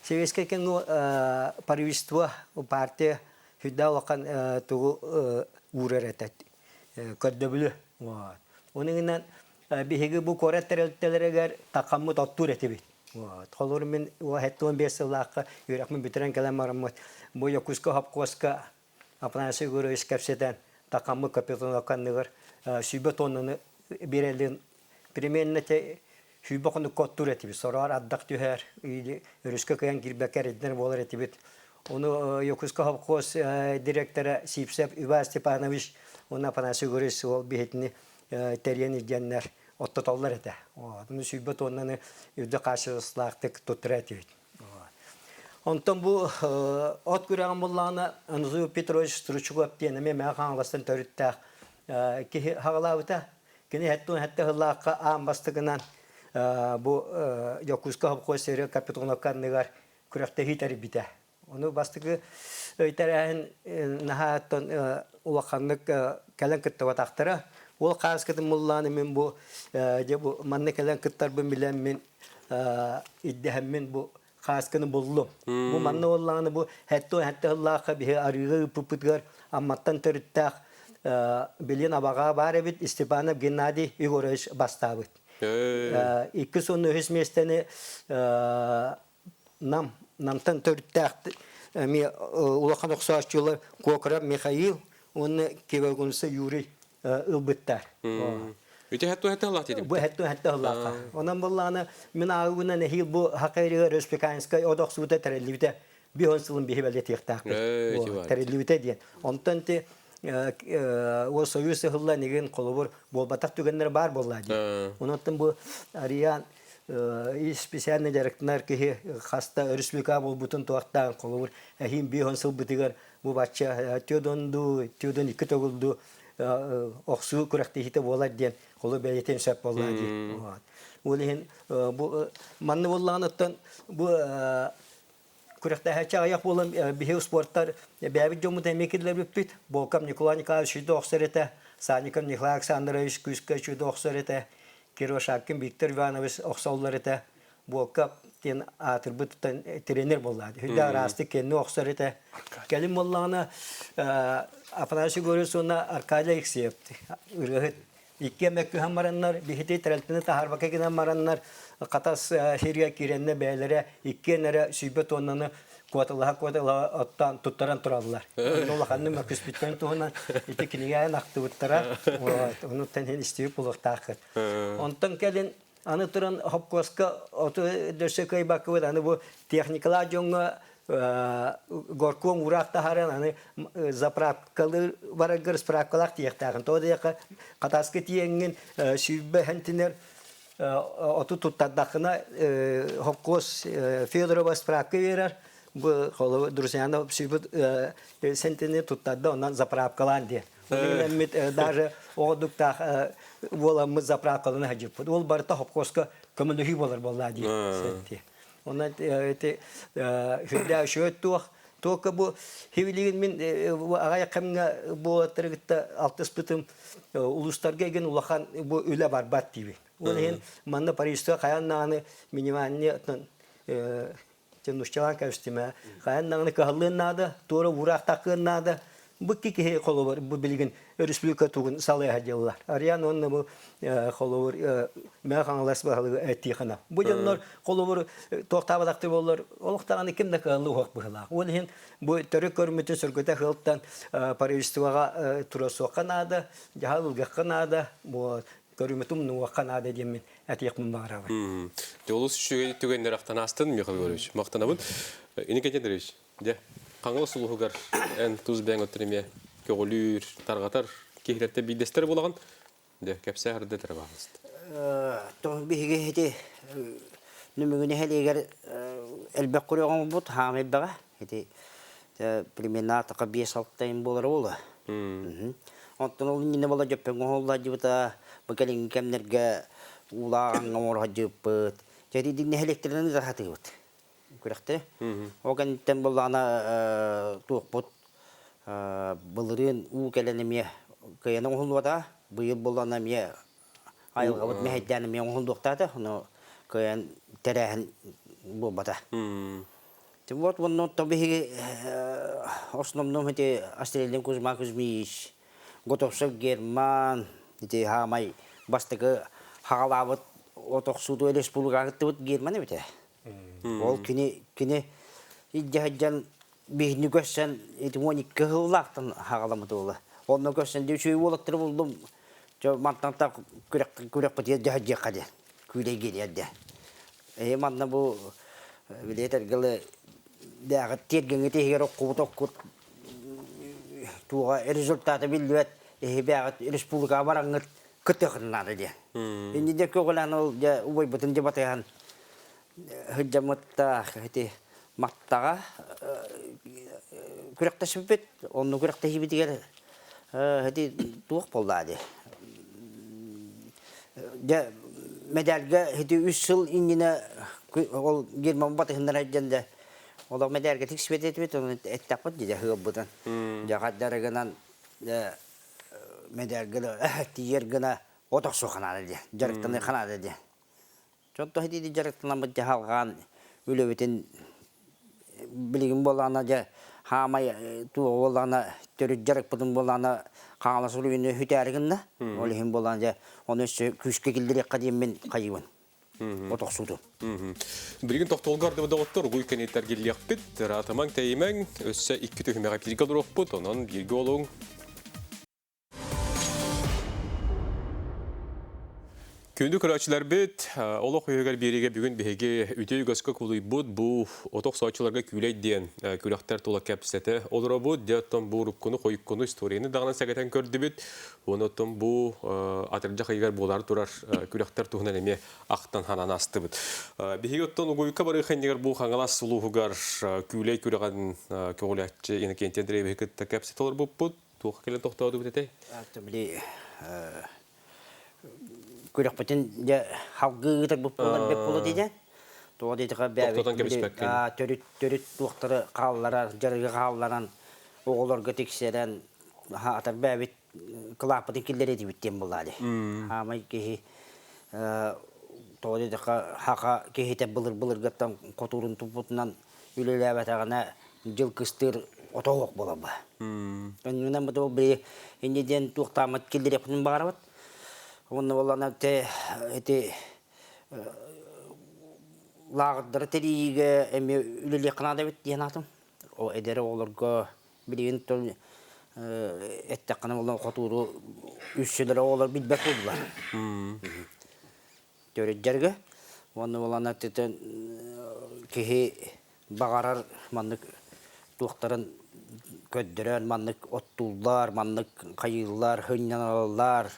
Советскай кэмҥэ правительство, партия сүрдээх улахан тугу уурар этэ көрдөбүлү. Оны гынан биһиги бу куорат тэрилтэлэригэр тахаммыт оттуур этибит. Холобур мин 75 сыллаахха үөрэхпин бүтэрэн кэлэн бараммыт бу Якутска хопкуоска Афанасий Егорович кэпсэтэн тахаммыт капитонок анныгар 100 тоннаны биэрэлин примерно те 100 хонукка оттуур этибит. Сороҕор ардах түһэр, или өрүскэ кыайан киирбэккэ эрэйдэнэр буолар этибит. Ону Якутска совхоз директора Сивцев Иван Степанович уонна Афанасий Егорович ол биһитини тэрийэн илдьэннэр оттотоллор этэ. Ону 100 тоннаны үрдүк хаачыстыбалаахтык туттара этибит. Онтон бу от күрэҕин буллаҕына Анзу Петрович Стручков диэн эмиэ Мэҥэ Хаҥаластан төрүттээх киһи хаҕалаабыта. Кини 77 сыллаахха аан бастакынан бу Дьокуускай совхоз сири Капитоновка анныгар күрэхтэһии тэрийбитэ. Ону бастакы тэрээһин наһаа улаханнык кэлэн кыттыбатахтара. Ол хааскытын муллааны мин бу дьэ бу манна кэлэн кыттарбын билэн мин ирдэһэммин бу хааскыны буллум. Бу манна буоллаҕына бу 77 сыллаахха биһи арыыга ыыппыппытыгар Амматтан төрүттээх билин абаҕа баар эбит Степанов Геннадий Егорович бастаабыт. Иккис уонна үһүс миэстэни Нам Намтан төрүттээх эмиэ улахан охсооччулар Кокоров Михаил уонна Кивогунса Юрий. ылбыттар. Үтэ хәтту хәтте аллах дедим. Бу хәтту хәтте аллахка. Онон буллааны мин аагынан эһиил бу хакайрыга республиканскай одохсуута тэриллибитэ биһон сылын биһи бэлиэтиэхтаахпыт. Тэриллибитэ диэн. Онтон ти ол союз ыһыллан игин холобур буолбатах түгэннэр баар буолла дии. Онон бу Ариан специально дьарыктанар киһи хаста республика буолбутун туохтаан холобур эһиин биһон сылбытыгар бу бачча тёдонду тёдон икки төгүлду охсуу күрэхтэһиитэ буолар диэн холу бэйэтин сөп буолла дии. Ол иһин бу манны буоллаҕына бу күрэхтэһээччи аҕыйах буолан биһи спорттар бэйэбит дьоммут эмиэ киллэрбиппит. Болков Николай Николаевич чудо охсор этэ, Санников Николай Александрович күүскэ чудо охсор этэ, Кировшакин Виктор Иванович охсоллор этэ. Буолка диэн аатырбыт тренер буолла. Хүндэ араастык кэнни охсор этэ. Кэлин буоллаҕына Афанасий Егорович уонна Аркадий Алексеев ырыаһыт икки мөккүһэн бараннар, биһити тэрилтэни таһаарбакка гынан бараннар, хатас сиргэ киирэннэ бэйэлэрэ иккиэн эрэ сүүрбэ туоннаны куоталаһа-куоталаһа оттоон туттаран тураллар. Онно улаханнык мөккүспүттэрин туһунан ити кинигэҕин ахтыбыттара. Ону тэн истибит буолуохтааххыт. Онтон кэлин Аны туран хопкуоска оту дөссө кыайбаккыбыт аны бу техникалаах дьоҥҥо горком уураах таһааран аны заправкалыы бараргар справкалаах тиийиэхтээхин. Тоҕо диэххэ хатааска тиийэҥҥин сүүрбэ сэнтинэр оту туттардаххына хопкуос Федорова справка биэрэр. Бу холобур Друзьяна сүүрбүт сэнтини туттарда онон заправкалаан диэн. Үлэммит даже оҕодуктаах буоламмыт заправкалана сылдьыппыт. Ол барыта хопкуоска көмөлөһүү буолар буоллаа дии. Онон ити сүрдээх үчүгэй туох Туокка бу хивилигин мин аҕай кэмҥэ буолаттары кытта алтыспытым улуустарга эгин улахан бу үлэ барбат диибин. Ол иһин манна Парижска хайаан даҕаны минимальный нуччалаан кэбистим хайан даҕаны кыһаллыан наада, туора уураах такыан наада. Бу икки киһи холобур бу билигин өрөспүүбүлүкэ тугун салайа дьыллар. Ариан уонна бу холобур Мэҥэ Хаҥалас баһылыга Тихонов. Бу дьоннор холобур туохтаабатахтыы буоллар олох даҕаны ким да кыһаллыы уһуох быһыылаах. Ол иһин бу төрүт көрүммүтүн сөргүтэ сылтан правительствоҕа тура суохха наада, дьаһал ылыахха наада, бу көрүммүтүн умнуохха наада диэммин этиэхпин баҕарабын. Дьэ, олус үчүгэй түгэннэр ахтан аастын, Михаил Егорович. Махтанабын. Иннокентий Андреевич, дьэ, Хаҥалас улууһугар эн тус бэйэҥ өттүн эмиэ көҕүлүүр, тарҕатар киһилэртэн биирдэстэрэ буолаҕын. Дьэ, кэпсээ ырда этэрэ баҕаласта. Биһиги ити Нөмүгү нэһилиэгэр элбэх күрүө оҥорбут, хаам элбэҕэ. Ити примерно атака биэс алтайын буолара буолуо. Оттон ол иннинэ буола дьөппөҥҥө оһоллоодьубута, бу кэлиҥҥи кэмнэргэ уулаах аҥҥа оҥоро сылдьыбыппыт. Дьэ ити нэһилиэктэринэн ыыта сатыыбыт күрэхтэри. Ол кэнниттэн буоллаҕына туохпут былырыын уу кэлэн эмиэ кыайан оҥоһуллубата. Быйыл буоллаҕына эмиэ айылҕабыт мэһэйдээн эмиэ оҥоһуллуохтаата. Ону кыайан тэрээһин буолбата. Вот уонна оттон биһиги основном ити Астрелин Кузьма Кузьмич, Готовцев Герман, ити хаамай бастакы хаҕалаабыт от охсууту республикаҕа кыттыбыт Герман эбитэ. Ол кини кини илдьэ сылдьан биһини көрсөн ити 12 сыллаахтан хаҕаламмыт уола. Онно көрсөн дьэ үчүгэй уолаттары булдум. Дьэ мантан та күрэх күрэхпитигэр дьаһайдьыахха диэн күүлэй гириэр диэн. Эһи манна бу билиэтэргэлы дээҕит тиэргэҥҥит иһигэр оккубут оккут туоҕа результата биллибэт эһи бээҕит республикаҕа бараҥҥыт кытыахын наада диэн. Инни дьэ көҕүлээн ол дьэ убайбытын дьэ батыһан сылдьаммыттаах ити Маттаҕа күрэхтэспиппит онно күрэхтэһиибитигэр ити туох буоллаа дии Дьэ, мэдээлгэ ити үс сыл иннинэ ол Герман батыһыннара сылдьан да олох мэдээлгэ тиксибэт этибит, ону эттэхпит дии ыалбытын. Дьэ, хаддарыгынан мэдээлгэ тиийэр гына от охсуохха наада диэн, дьарыктаныахха наада диэн. Дьонтон ити дьарыктанаммыт дьаһалҕаан үлэбитин билигин буоллаҕына дьэ хаамай туох буоллаҕына төрүт дьарыкпытын буоллаҕына Хаҥалас улууһун үтээри гынна. Ол иһин буоллаҕына дьэ ону өссө күүскэ киллэриэххэ диэммин хайыыбын. От охсуутун. Билигин тохтолго ардыбы доҕоттор угуй кэнниттэр киллиэхпит. Ыраатымаҥ, тэйимэҥ, өссө икки түһүмэҕи бииргэ олоруохпут, онон бииргэ олуҥ. Күндү көрөөччүлэрбит, олох үһүгэр биэриигэ бүгүн биһиги үтүө үгэскэ кулуйбут бу отох соочуларга күүлэй диэн күрэхтэр тула кэпсэтэ олоробут. Дьэ, оттон бу уруккуну, хойуккуну историяны даҕаны сэгэтэн көрдүбүт. Уонна оттон бу атырдьах ыйыгар буолаары турар күрэхтэр туһунан эмиэ ахтан ханаан астыбыт. Биһиги оттон Угуйка барыах иннигэр бу Хаҥалас улууһугар күүлэй күрэҕин көҕүлээччи Иннокентий Андреевиһы кытта кэпсэтэ олорбуппут. Туох кэлэн тохтоотубут этэй? Били күрэхпитин дьэ халгыы ыытарбыт буолар бэт буолуо диэн. Тоҕо диэтэххэ Тохтотон кэбиспэккин. төрүт төрүт туохтары хаалларар, дьарыгы хаалларан, оҕолорго тиксэрэн, атар бэйэбит кылааппытын киллэрэ этибит диэн буоллаа дии. Хаамай киһи тоҕо диэтэххэ хаха киһитэ былыр-былыргаттан хотуурун туппутунан үлэлээбэтэҕинэ дьыл кыстыыр ото суох буолар. Оннунан бу били инни диэн туохтааммыт киллэриэхпитин баҕарабыт. Уонна буоллаҕына те ити лааҕырдары тэрийиигэ эмиэ үлэлиэххэ наада эбит диэн аатым. О эдэр оҕолорго билигин эттэххинэ буоллаҕына хотууру үссүлэрэ оҕолор билбэт буоллулар. Төрүт дьарыга. Уонна буоллаҕына киһи баҕарар маннык туохтарын көрдөрөн маннык оттууллар, маннык хайыыллар, сынньаналлар,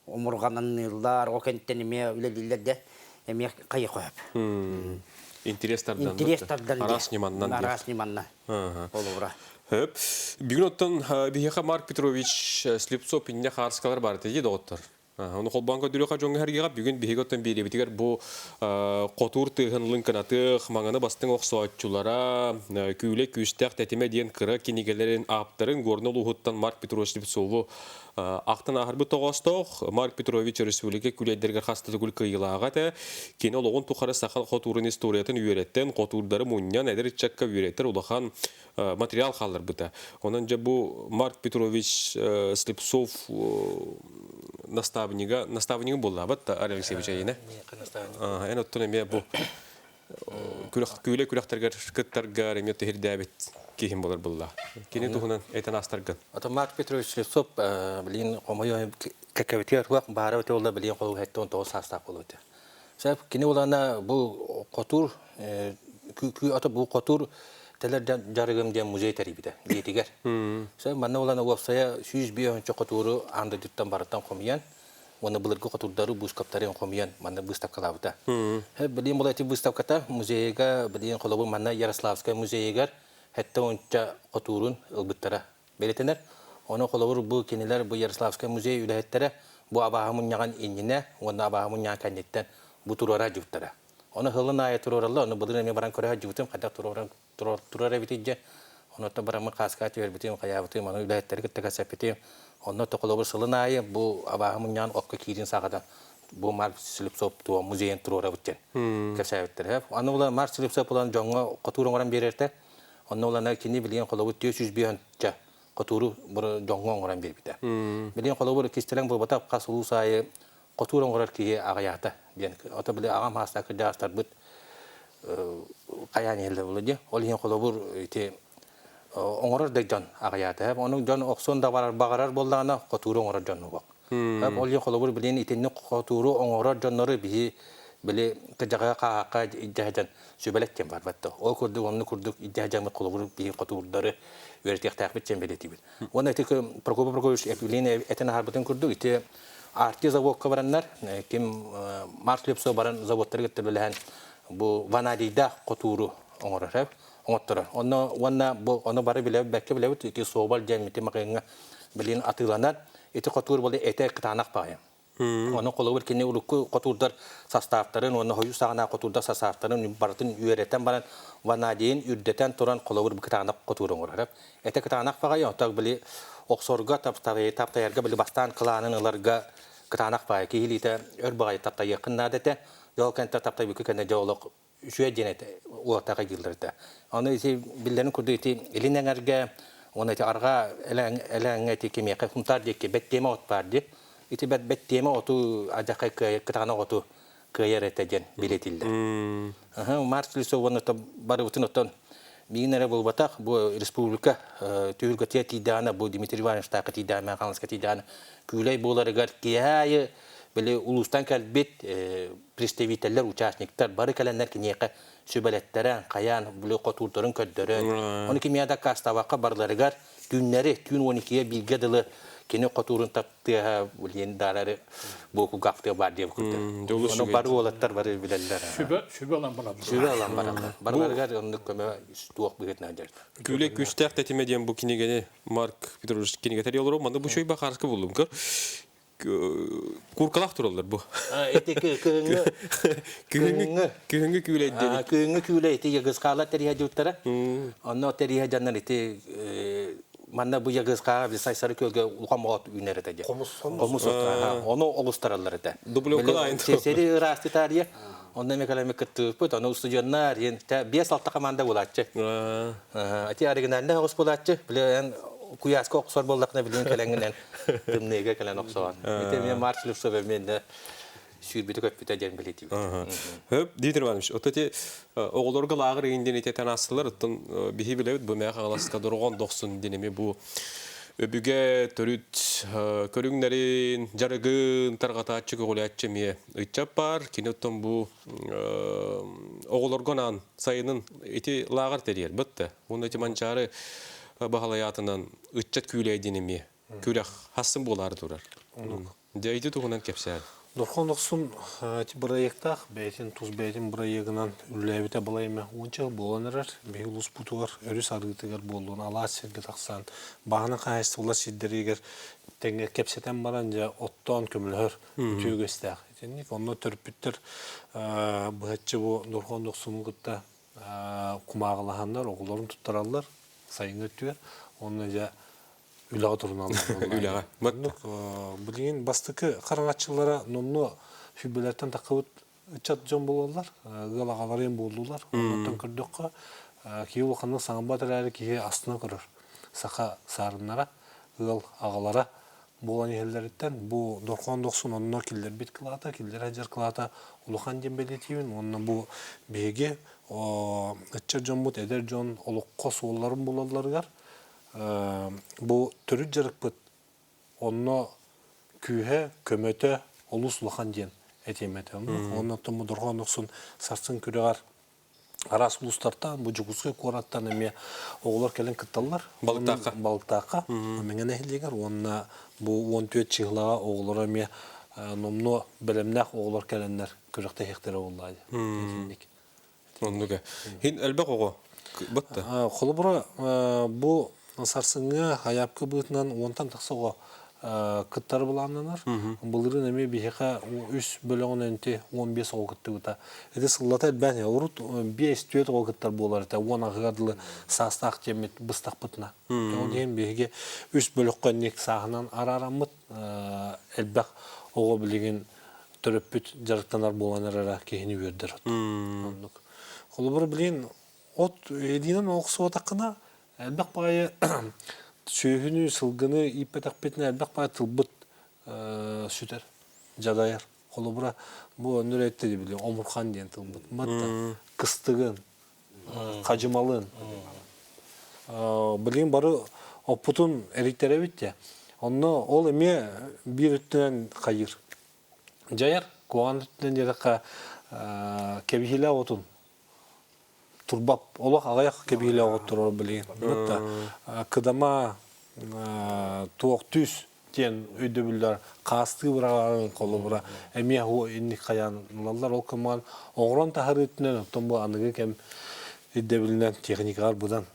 омурҕананныыллар, ол кэнниттэн эмиэ үлэлииллэр да эмиэ хайы хөп. Интерес тардан. Интерес тардан. Араас ньыманнан. Араас ньыманнан. Холобура. Хөп. Бүгүн оттон биһиэхэ Марк Петрович Слепцов инньэ хаарыскалар бар этэ дии доҕоттор. Ону холбоон көрдөрүөххэ дьоҥҥо сэргэҕэ бүгүн биһиги оттон биэриэбитигэр бу хотуур тыаһын лыҥкынатыах, маҥаны бастыҥ охсооччулара, күүлэ күүстээх тэтимэ диэн кыра кинигэлэрин ааптарын Горнай улууһуттан Марк Петрович Слепцову ахтан ааһарбыт тоҕоостоох. Марк Петрович республика күүлэйдэригэр хас да төгүл кыайыылааҕа этэ. Кини олоҕун тухары саха хотуурун историятын үөрэттэн, хотуурдары мунньан, эдэр ыччакка үөрэтэр улахан материал хаалларбыта. Онон дьэ бу Марк Петрович Слепцов наставнига, наставнига буоллаабат да Арий Алексеевич Айина? Эн оттон эмиэ бу күлэ күрэхтэргэр кыттаргар эмиэ түһүрдээбит киһим болар булла. Кини туһунан этэн астаргын. Ото Марк Петрович Слепцов билин хомойо кэкэбитигэр туох баара өтө олла билин холу 79 саастаах болуота. Сәп кини улана бу хотур ото бу хотур телер жарыгым диэн музей тэрийбитэ дьиэтигэр. Сәп манна улана уопсайа 105 хотууру аан дойдуттан барыттан хомуйан уонна былыргы хотурдары быыскаптарын хомуйан манна выставкалаабыта. Билин була ити выставката музейга билин холобу манна Ярославскай музейыгар хэтте онча хотуурун ылбыттара бэлэтэнэр. Ону холобур бу кинилэр бу Ярославскай музей үлэһиттэрэ бу абааһы мунньаҕын иннинэ уонна абааһы мунньаҕын кэнниттэн бу туруора дьыбыттара. Ону сылын аайы туруораллар, ону былыр эмиэ баран көрө сылдьыбытым, хайдах туруоран турар эбитий дьэ. Онуоттан бараммын хааска түһэрбитим, хайаабытым, аны үлэһиттэри кытта кэпсэппитим. Онно холобур сылын аайы бу абааһы мунньаҕын окко киирин саҕадан бу Марк Слепцов туо музейын туруорабыт диэн кэпсээбиттэр. Аны була Марк Слепцов булан дьоҥҥо хотуур оҥорон биэрэртэ. Онно улана кини билигин холобур 405 хотууру дьоҥҥо оҥорон биэрбитэ. Билигин холобур кистэлэҥ буолбатах хас улуус аайы хотуур оҥорор киһи аҕыйаата диэн. Ото били аҕам хаастаах кырдьаҕастарбыт хайаан иһэллэр буолла дии. Ол иһин холобур ити оҥорор да дьон аҕыйаата. Ону дьон охсуон да баҕарар буоллаҕына хотууру оҥорор дьон уһук. Ол иһин холобур билигин итинник хотууру оҥорор дьоннору биһи били кыдьаҕа хааһахха илдьэ сүбэлэт диэн барбат да. Ол курдук онну курдук илдьэ дьаммыт холобур биһи хотуурдары үөрэтиэхтээхпит диэн бэлиэтиибит. Уонна ити Прокопий Прокопьевич Эпилин этэн аһарбытын курдук ити Арти заводка бараннар ким Марс Лепсо баран заводтары кытта үлэлэһэн бу ванадийдаах хотууру оҥорор оҥотторор. Онно уонна бу ону бары билэбит бэккэ билэбит ити собол диэн ити макыҥҥа билин атыыланар ити хотуур буолла этэ кытаанах баҕайы. Ону холобур кини урукку хотуурдар састааптарын уонна хойуу саҕана хотуурдар састааптарын барытын үөрэтэн баран ванадийын үрдэтэн туран холобур кытаанах хотуур оҥорор. Этэ кытаанах баҕайы, оттон били охсорго таптайарга били бастаан кылаанын ыларга кытаанах баҕайы киһи илиитэ өр баҕайы таптайыаххын наада этэ. Дьол кэнтэ таптайбыкка кэннэ дьэ олох үчүгэй диэн этэ уолаттаах дииллэр этэ. Аны ити биллэрин курдук ити илин эҥэргэ уонна ити арҕаа элээҥҥэ ити кимиэхэ Хунтаар диэки бэттиэмэ от баар дии. Ити бэттиэмэ оту адьахай кытаанах оту кыайар этэ диэн билэтиллэр. Марс Лесов уонна барыбытын оттон миигин эрэ буолбатах бу республика түһүлгэтигэр тиийдэҕинэ бу Дмитрий Ивановичтаахха тиийдэҕинэ Хаҥаласка тиийдэҕинэ күүлэй буоларыгар киэһэ аайы. Били улуустан кэлбит представителлэр, участниктар бары кэлэннэр киниэхэ сүбэлэттэрэн, хайаан били хотуурдарын көрдөрөн, ону кимиэхэ дакаастаабакка барыларыгар түүннэри, түүн 12-гэ бииргэ дылы кини хотуурун таптыаһа билиэн даарары буокугаахтыа баар диэбит курдук. Ону бары уолаттар бары билэллэр. Сүбэ сүбэ ылан бараллар. Сүбэ ылан бараллар. Барыларыгар оннук көмө туох быһыытынан дьарыктар. Күлэ күстээх тэтимэ диэн бу кинигэни Марк Петрович кинигэтэ олорор. Манна бу чөй бахарска буллум көр. Куркалах тураллар бу. Ити кыһыҥҥы күһүҥҥү күһүҥҥү күүлэй диэн. Күһүҥҥү күүлэй ити ягызхаалар тэриһэ дьуттара. Онно тэриһэ дьаннар ити манна бу ягызхаа Сайсары күөлгэ улахан моҕот үүнэр этэ дьэ. Хомус хомус ону оҕустараллар этэ. Дублевкалаайын. Сири ыраасты таарыйа. Онно эме кэлэми кыттыыппыт, ону устудьуоннар, 5-6 команда булааччы. Ати оригинальный оҕус булааччы. Билэн куйааска охсор буоллахына билин кэлэҥинэн тымныыга кэлэн охсоҕон. Ити мен Марс Любцова мен да сүүрбүтү көппүтэ диэн билитибит. Хөп, Дмитрий Иванович, вот эти оҕолорго лааҕыр иин диэн итетен аастылар, оттон биһи билэбит бу мээ хаҥаласка дорҕоон дохсун диэн эми бу өбүгэ төрүт көрүҥнэрин, дьарыгын тарҕатааччы көҕүлээччи эмиэ ыччат баар. Кини оттон бу оҕолорго анаан сайынын ити лааҕыр тэрийэр бытта. Уонна ити Манчаары баһылайаатынан ыччат күүлэй диэн эмиэ күрэх хассын буолаары турар. Дьэ ити туһунан кэпсээн. Дорхон Дохсун ити бырайыактаах бэйэтин тус бэйэтин бырайыагынан үлэлээбитэ балай эмэ уонча буолан эрэр. Биһиги улууспутугар өрүс арыытыгар буоллун алаас сиргэ тахсан бааһына хаһаайыстыбалар сирдэригэр тэҥҥэ кэпсэтэн баран дьэ оттоон көмөлөһөр үтүө үгэстээх. Итинник онно төрөппүттэр быһаччы бу Дорхон Дохсуну кытта кумааҕылаһаннар оҕолорун туттараллар сайыҥҥы өттүгэр. Онно дьэ үлэҕэ туруналлар Үлэҕэ. Оннук билигин бастакы хараҥаччылара номнуо сүбэлэртэн таххыбыт ыччат дьон буолаллар, ыал аҕаларын буоллулар. Онтон көрдөххө, киһи улаханнык саҥарбат эрээри киһи астына көрөр. Саха саарыннара, ыал аҕалара буолан иһэллэриттэн бу дорхоон дохсун онно киллэрбит кылаата, киллэрэ сылдьар кылаата улахан диэн бэлиэтиибин. Уонна бу биһиги ыччат дьоммут, эдэр дьон олоххо суолларын булалларыгар Бу төрүт дьарыкпыт онно күүһэ, көмөтө олус улахан диэн этиэм этэ. Онно оттон бу Дорҕоон Дохсун сарсын күрэҕэр араас улуустартан, бу Дьокуускай куораттан эмиэ оҕолор кэлэн кытталлар. Балыктаахха. Балыктаахха. Мэҥэ нэһилиэгэр уонна бу 14 чыһылаҕа оҕолоро эмиэ номнуо бэлэмнээх оҕолор кэлэннэр күрэхтэһиэхтэрэ буоллаа итинник. Оннуга. Хин элбэх оҕо батта. Холобура, бу сарсыҥҥы хайаапка быытынан уонтан тахса оҕо кыттар былааннанар. Былырыын эмиэ биһиэхэ үс бөлөҕүнэн ити 15 оҕо кыттыбыта. Ити сыллата элбээн урут 5-4 оҕо кыттар буолар этэ, уон аҕыһыгар дылы саастаах диэммит быстахпытына. Ол иһин биһиги үс бөлөххө инник сааһынан араараммыт элбэх оҕо билигин төрөппүт дьарыктанар буолан эрэрэ киһини үөрдэр от. Оннук. Холобура билигин от эдиинэн охсуотаххына элбэх баайы сүөһүнү, сылгыны ииппэтэхпитинэ элбэх баайы тылбыт сүтэр, дьадайар. Холобура бу өнөр этти били омурхан диэн тылбыт. Матта кыстыгын, хадьымалын. Билигин бары оппутун эриттэрэбит те. Онно ол эмиэ биир өттүнэн хайыр. Дьайар, куһаҕан өттүнэн диэтэххэ, кэбиһиилээх отун турбап олох аҕыйах кэбиһиилээх от турар билигин. Кыдама туох түс диэн өйдөбүллэр хаастыы быраҕарын холобура эмиэ инник хайаан ылаллар. Ол кымаан оҥорон таһарыы өттүнэн оттон бу аныгы кэм ирдэбилинэн техникаҕар быдан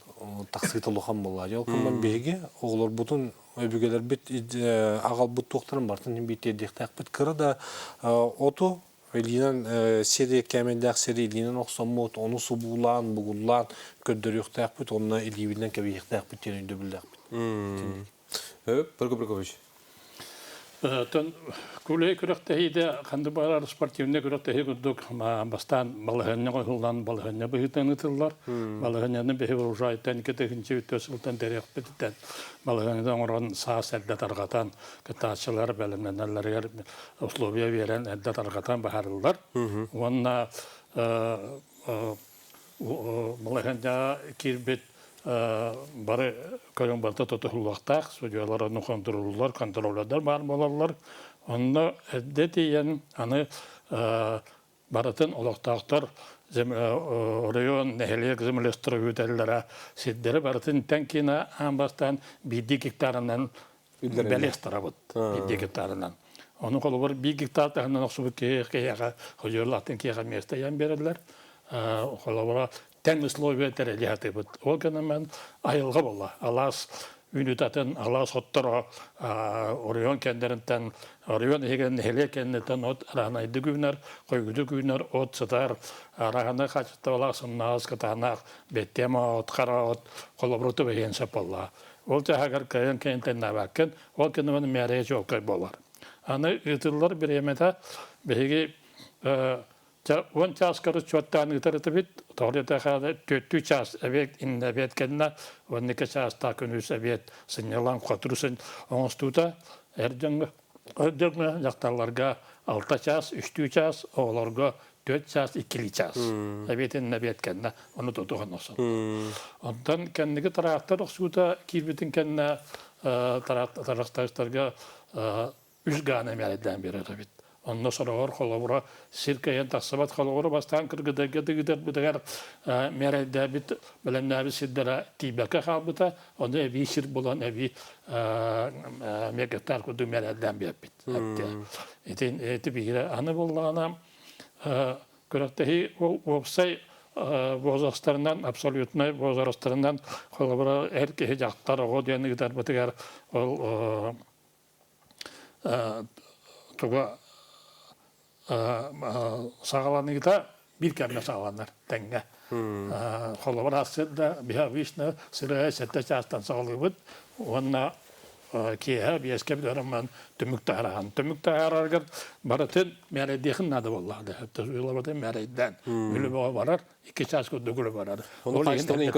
тахсыыта улахан буолла. Ол кыман биһиги оҕолорбутун өбүгэлэрбит аҕалбыт туохтарын барытын иһин тиэрдиэхтээхпит. Кыра да оту илиинэн сири кээмэйдээх сири илиинэн охсоммут, ону субуулаан, бугуллаан көрдөрүөхтээхпит уонна илиибитинэн кэбиһиэхтээхпит диэн өйдөбүллээхпит. Прокоп Прокопович. Оттон кулей күрэхтэһиитэ ханнык баҕарар спортивнай күрэхтэһии курдук бастаан балаһыанньа оҥоһуллан балаһыанньа быһыытынан ыытыллар. Балаһыанньаны биһи урожайтан 2 сылтан тэриэхпититтэн балаһыанньаны оҥорон саас эрдэ тарҕатан кыттааччылар бэлэмнэнэллэригэр условия биэрэн эрдэ тарҕатан баһарыллар. Уонна балаһыанньаҕа киирбит бары көрүҥ барыта тутуһуллуохтаах, судьуйалар ону хонтуруоллар, контроллердар баар буолаллар. Онно эрдэ тиийэн аны барытын олохтоохтор оройуон нэһилиэк землестро үтэллэрэ сирдэри барытын тэҥ киинэ аан бастаан биирдии гектарынан бэлиэстарабыт биирдии гектарынан. Ону холобур биир гектар таһынан охсубут киһи киһиэхэ ходьуорлаахтын киһиэхэ миэстэ ыйан биэрэллэр. Холобура тэҥ условия тэрили сатыыбыт. Ол гынан айылҕа буолла. Алаас үүнүтатын, алаас отторо оройуон кэннэриттэн, оройуон иһигэр нэһилиэк кэнниттэн от араанайдык үүнэр, хойгутук үүнэр, от сытар, арааны хаачыстыбалаах сымнаҕас кытаанах, бэттиэм от, хара от, холобуруту бэһиэн сөп буолла. Ол чаһыгар кыайан кэнтэннээбэккин, ол кэннибэн мээрийэ чуолкай буолар. Аны ыытыллар бириэмэтэ биһиги Ча 10 чааска расчеттаан ыытар этибит. Тоҕо диэтэхэ түөртүү чаас эбиэт иннэ эбиэт кэннэ 12 чаастаах күнүс эбиэт сынньалаҥ хотуру оҥостуута эр дьоҥҥо эр дьоҥҥо дьахталларга 6 чаас, үстүү чаас, оҕолорго 4 чаас, иккилии чаас. Эбиэт иннэ эбиэт кэннэ ону тутуһан охсон. Онтон кэнники тыраахтар охсуута киирбитин кэннэ тырахтарга үс гааны мээрэйдээн биэрэр эбит. Онно сороҕор холобура сир кэйэн тахсыбат холобура бастаан кыргыдайга дыгыдарбытыгар мээрэйдээбит бэлэмнээбит сирдэрэ тиийбэккэ хаалбыта, ону эбии сир булан эбии мегаттар курдук мээрэйдээн биэрбит. Ити ити биирэ аны буоллаҕына күрэхтэһии ол уопсай возрастарынан абсолютнай возрастарынан холобура эр киһи дьахтар оҕо диэн ыытарбытыгар ол туга саҕаланыыта биир кэмҥэ саҕаланар тэҥҥэ. Холобур сарсыарда биһи обычно сырыа сэттэ чаастан саҕалыыбыт уонна киэһэ биэскэ бүтэрэн түмүк таһаараҕын. Түмүк таһаараргар барытын мээрэйдиэхин наада буоллаҕа да. Барытын мээрэйдээн үлэ бөҕө барар, икки чаас курдук үлэ барар. Ол иһин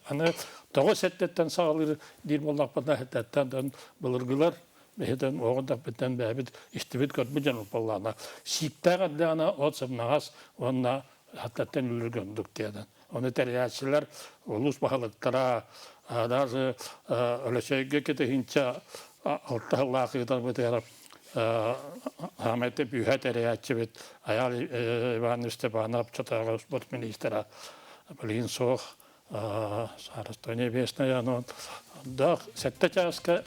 Аны тоҕо сэттэттэн саҕалыыр диир буоллахпытына сэттэттэн былыргылар бэһитэн оҕо бэйэбит истибит көрбүт дьон буоллаҕына сииктээх эрдэҕинэ от сымнаҕас уонна хаттаттан үлүргэ ордук диэн. Ону тэрийээччилэр улуус баһылыктара даже Өлөчөйгө кытыһынча алта сыллаах ыытарбытыгар Хаамайты бүүһэ тэрийээччибит Айаал Иванович Степанов чотооҕу спорт министра билигин суох Царство небесное ону да сэттэ чааска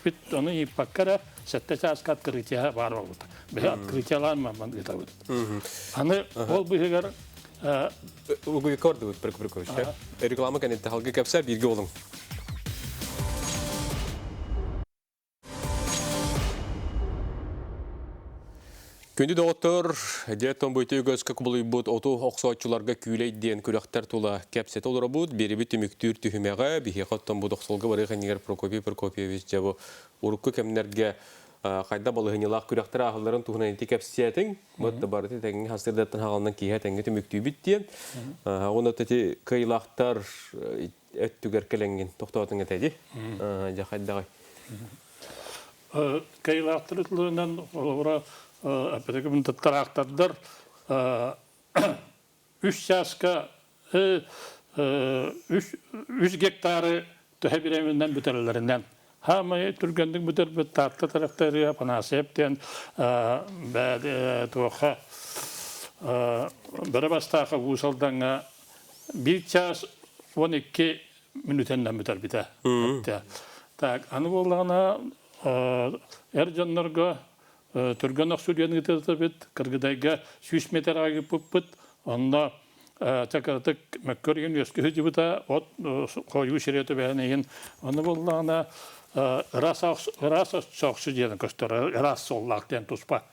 бит ону ииппакка эрэ сэттэ чааска открытие баар буолбута. Биһи открытиелаан мамман ыытабыт. Аны ол быһыгар Угуйка ордубут Прокопьевич. Реклама кэнниттэн халгы кэпсэ бииргэ олуҥ. Күндү доҕоттор, дьэ быйты үгөскө кубулуйбут оту охсооччуларга күүлэй диэн күрэхтэр тула кэпсэтэ олоробут. Биэрибит түмүктүүр түһүмэҕэ биһиэхэ оттон бу дохсолго барыах иннигэр Прокопий Прокопьевич дьэ бу урукку кэмнэргэ хайда балыһынньалаах күрэхтэр ааһалларын туһунан ити кэпсээтиҥ. Вот барыты тэҥҥэ хастырдаттан хаҕалынан киһи тэҥҥэ түмүктүүбүт диэн. Уонна ити кыайыылаахтар өттүгэр кэлэҥҥин тохтоотуҥ этэ дии. Дьэ хайдаҕый? Кыайыылаахтар тылынан холобура опять тыраахтардар үс чааска үс гектары төһө бириэмэнэн бүтэрэллэринэн хаамай түргэнник бүтэрбит Таатта трактория Афанасьев диэн туохха бөрө бастаахы Уус Алдаҥҥа биир чаас 12 мүнүүтэннэн бүтэрбитэ. Так, аны буоллаҕына эр дьоннорго түргэн охсуу диэн ыытыллыбыт, Кыргыдайга 100 метр ыыппыппыт, онно чакырытык мөккөр иһин үөскү сылдьыбыта, от хойуу сире түбэһэн иһин, ону буоллаҕына ыраас ыраас охсуу диэн көстөр, ыраас суоллаах диэн туспа.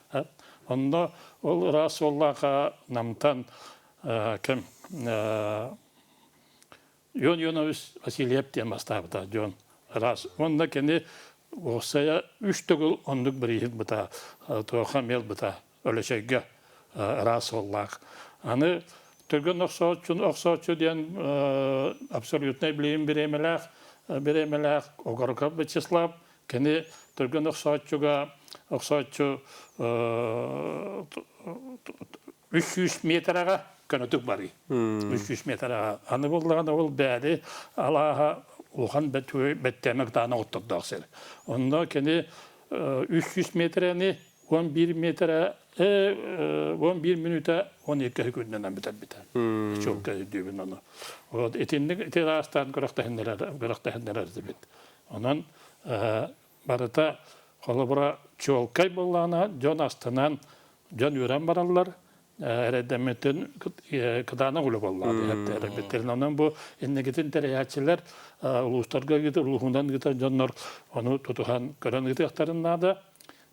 Онно ол ыраас суоллаахха намтан ким Ион Ионович Васильев диэн бастаабыта дьон ыраас. Уонна кини уопсайа үс төгүл оннук бирииһит быта туоха мел быта Өлөчөйгө ыраас суоллаах. Аны түргэн охсооччу охсооччу диэн абсолютнай билиим бириэмэлээх бириэмэлээх Огороков Вячеслав кини түргэн охсооччуга охсооччу 300 метраҕа көнөтүк барыы. 300 метраҕа. Аны буоллаҕына ол бээри алааһа улахан бэттиэмэ кытаанах оттордоох сир. Онно кини 300 метрэни 11 метрэ 11 мүнүүтэ 12 секундынан бүтэрбитэ. Чуолкай өйдүүбүн ону. Вот итинник ити аастаан күрэхтэһиннэрэр күрэхтэһиннэрэр дибит. Онон барыта холобура чуолкай буоллаҕына дьон астынан дьон үөрэн бараллар эрэйдэммитин кытаанах үлэ буоллаҕа эрэйбиттэрин. Онон бу инникитин тэрийээччилэр улуустарга ыытар, улууһунан ыытар дьоннор ону тутуһан көрөн ыытыахтарын наада.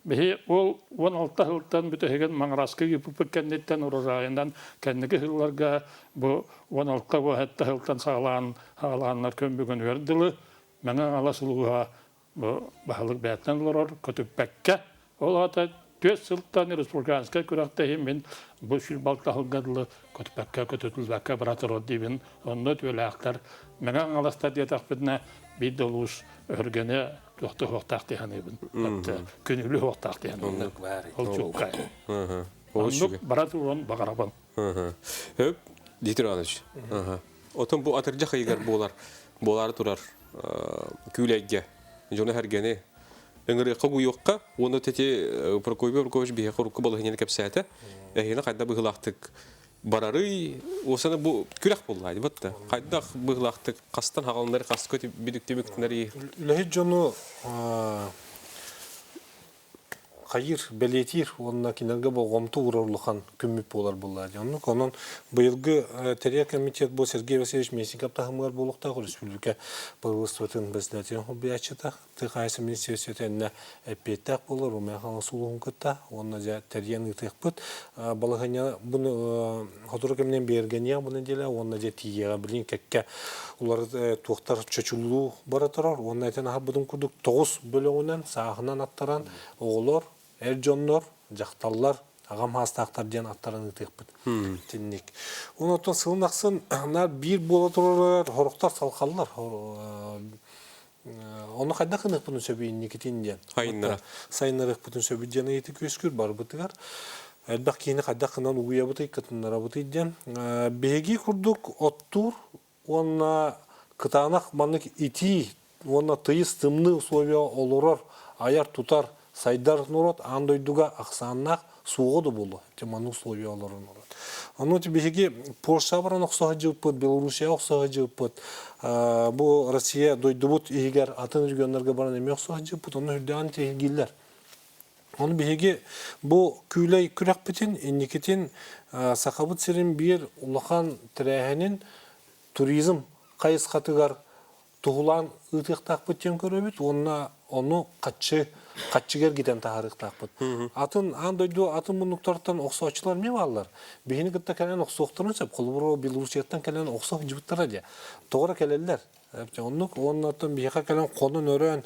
Биһи ол 16 сылтан бүтэһигин Маҥыраска ыыппыппыт кэнниттэн урожайынан кэнники сылларга бу 16-17 сылтан саҕалаан саҕалааннар күн бүгүнүгэр дылы Мэҥэ Хаҥалас улууһа бу баһылык бэйэтинэн олорор көтүппэккэ ол аата түөрт сылтан республиканскай күрэхтэһии мин бу сүүс сылга дылы көтүппэккэ көтүтүлбэккэ бара турар диибин онно түөлээхтэр Мэҥэ Хаҥаластар диэтэхпитинэ биир да улуус өһүргэнэ туохта суохтаах дии саныыбын күнүлү суохтаах дии саныыбын ол чуолкай оннук бара туруон баҕарабын. Өп, Дмитрий Иванович. Отон бу атырдьах ыйыгар буолар, буолаары турар күүлэйгэ дьону сэргэни ыҥырыахха угуйуохха уонна тети Прокопий Прокопьевич биһиэхэ урукку балаһыанньаны кэпсээтэ. Эһиги хайда быһыылаахтык барарый? Уосана бу күрэх буолла батта. Хайдах быһыылаахтык хастан хаҕалыннары хаска бүдүктүбүктүнэри Үлэһит дьону хайыыр, бэлиэтиир уонна кинилэргэ болҕомто уурар улахан күммүт буолар буолла дии. Оннук онон быйылгы тэрийэр комитет бу Сергей Васильевич Местников таһымыгар буолуохтаах республика правительствотын председателин холбуйааччыта, тыа хаһаайыстыба министерствота иннэ эппиэттээх буолар, Умайа Хаҥалас улууһун кытта уонна дьэ тэрийэн ыытыахпыт. Балаһыанньа буну сотору кэминэн бигэргэниэх бу нэдиэлэ уонна дьэ тиийиэҕэ билигин кэккэ улар туохтар чочуллуу бара турар уонна этэн аһарбытым курдук тоҕус бөлөҕүнэн сааһынан аттаран оҕолор, эр дьоннор, дьахталлар, аҕам саастаахтар диэн аттаран ыытыахпыт. Итинник. Онон сылын ахсын наар биир буола турар сорохтор салхаллар. Ону хайдах гыныахпытын сөбүй инникитин диэн. Сайыннара. Сайыннарыахпытын сөбүй диэн ыйытык үөскүүр барбытыгар. Элбэх киһини хайдах гынан угуйабытый, кытыннарабытый диэн. Биһиги курдук оттуур уонна кытаанах маннык итии уонна тыйыс тымныы условия олорор, айар-тутар, сайдар норуот аан дойдуга ахсааннаах суоҕа да буолуо. Ити маннык условия олорор норуот. Ону биһиги Польша баран охсо сылдьыбыппыт, Белоруссия охсо сылдьыбыппыт, бу Россия дойдубут иһигэр атын регионнарга баран эмиэ охсо сылдьыбыппыт, онно үрдээн тиһилгииллэр. Ону биһиги бу күүлэй күрэхпитин инникитин Сахабыт сирин биир улахан тэрээһинин туризм хайысхатыгар туһулаан ыытыахтаахпыт диэн көрөбүт уонна ону хаччы хаччыга эргитэн таһаарыахтаахпыт. Атын аан дойду атын муннуктартан охсооччулар эмиэ бааллар. Биһини кытта кэлэн охсуохтарын сөп. Холобура, Белоруссияттан кэлэн охсо сылдьыбыттара дии. Тоҕо эрэ кэлэллэр. Оннук уонна оттон биһиэхэ кэлэн хонон-өрөөн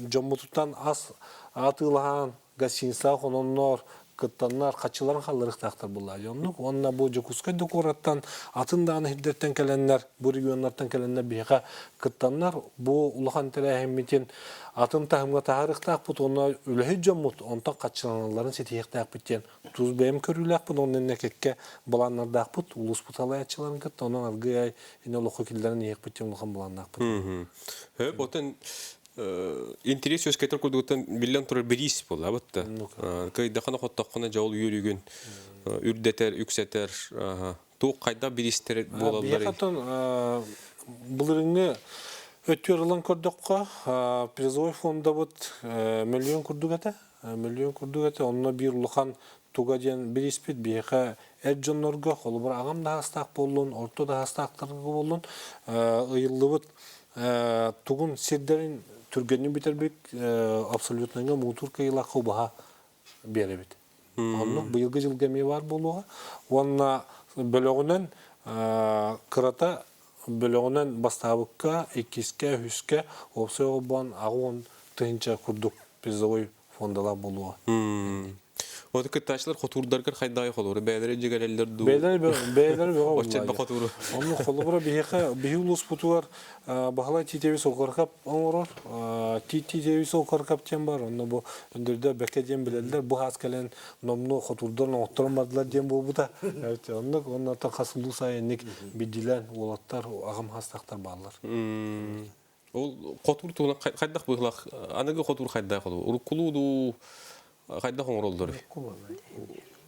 дьоммутуттан ас атыылаһан гостиницаҕа хононнор, кыттаннар, хаччыларын халларыахтаахтар буоллаа дии. Оннук уонна бу Дьокуускай да куораттан, атын даҕаны сирдэртэн кэлэннэр, бу регионнартан кэлэннэр биһиэхэ кыттаннар, бу улахан тэрээһиммитин атын таһымҥа таһаарыахтаахпыт уонна үлэһит дьоммут онтон хаччыланалларын ситиһиэхтээхпит диэн тус бэйэм көрүүлээхпин уонна иннэ кэккэ былааннардаахпыт улууспут салайааччыларын кытта онон аргыый ини олоххо киллэрэн иһиэхпит диэн улахан былааннаахпыт. Хөп, отон интэриэс үөскэтэр курдугуттан биллэн турар бириис буолла батта. Кыйдахана хоттоххуна дьол үөрүүгүн үрдэтэр, үксэтэр, туох хайдах бириистэр буолаллар. Биһиэхэ былырыҥҥы өттүгэр ылан көрдөххө, призовой фондабыт мөлүйүөн курдук этэ. Мөлүйүөн курдук этэ. Онно биир улахан туга диэн бирииспит биһиэхэ эр дьоннорго, холобур, аҕам да саастаах буоллун, орто да саастаахтарга буоллун, ыйыллыбыт тугун сирдэрин түргэнник бүтэрбит абсолютныйга муҥутуур кыайыылаахха убаһа биэрэбит. Оннук быйылгы дьылга эмиэ баар буолуоҕа. Уонна бөлөҕүнэн кырата бөлөҕүнэн бастаабыкка, иккискэ, үһүскэ уопсай холбоон 80 тыһыынча курдук призовой фондалаах буолуоҕа. Вот кыттааччылар хотуурдаргар хайдаҕай холууру бэйэлэрэ дьигэлэллэр дуу? Бэйэлэрэ бэйэлэрэ бөҕө Оччот хотууру. Онну холобура биһиэхэ биһи улууспутугар Баһылай Титевич Окоркап оҥорор. Тит Титевич Окоркап диэн бар. Онно бу өндөрдө бэккэ диэн билэллэр. Бу хаас кэлэн номнуо хотуурдар оҥотторон бардылар диэн буолбута. Оннук оннуттан хас улуус айанник бидилэн уолаттар аҕам хастахтар бааллар. Ол хотуур туһунан хайдах быһылах аныгы хотуур хайдах ол уруккулуу дуу хайдах оҥороллор?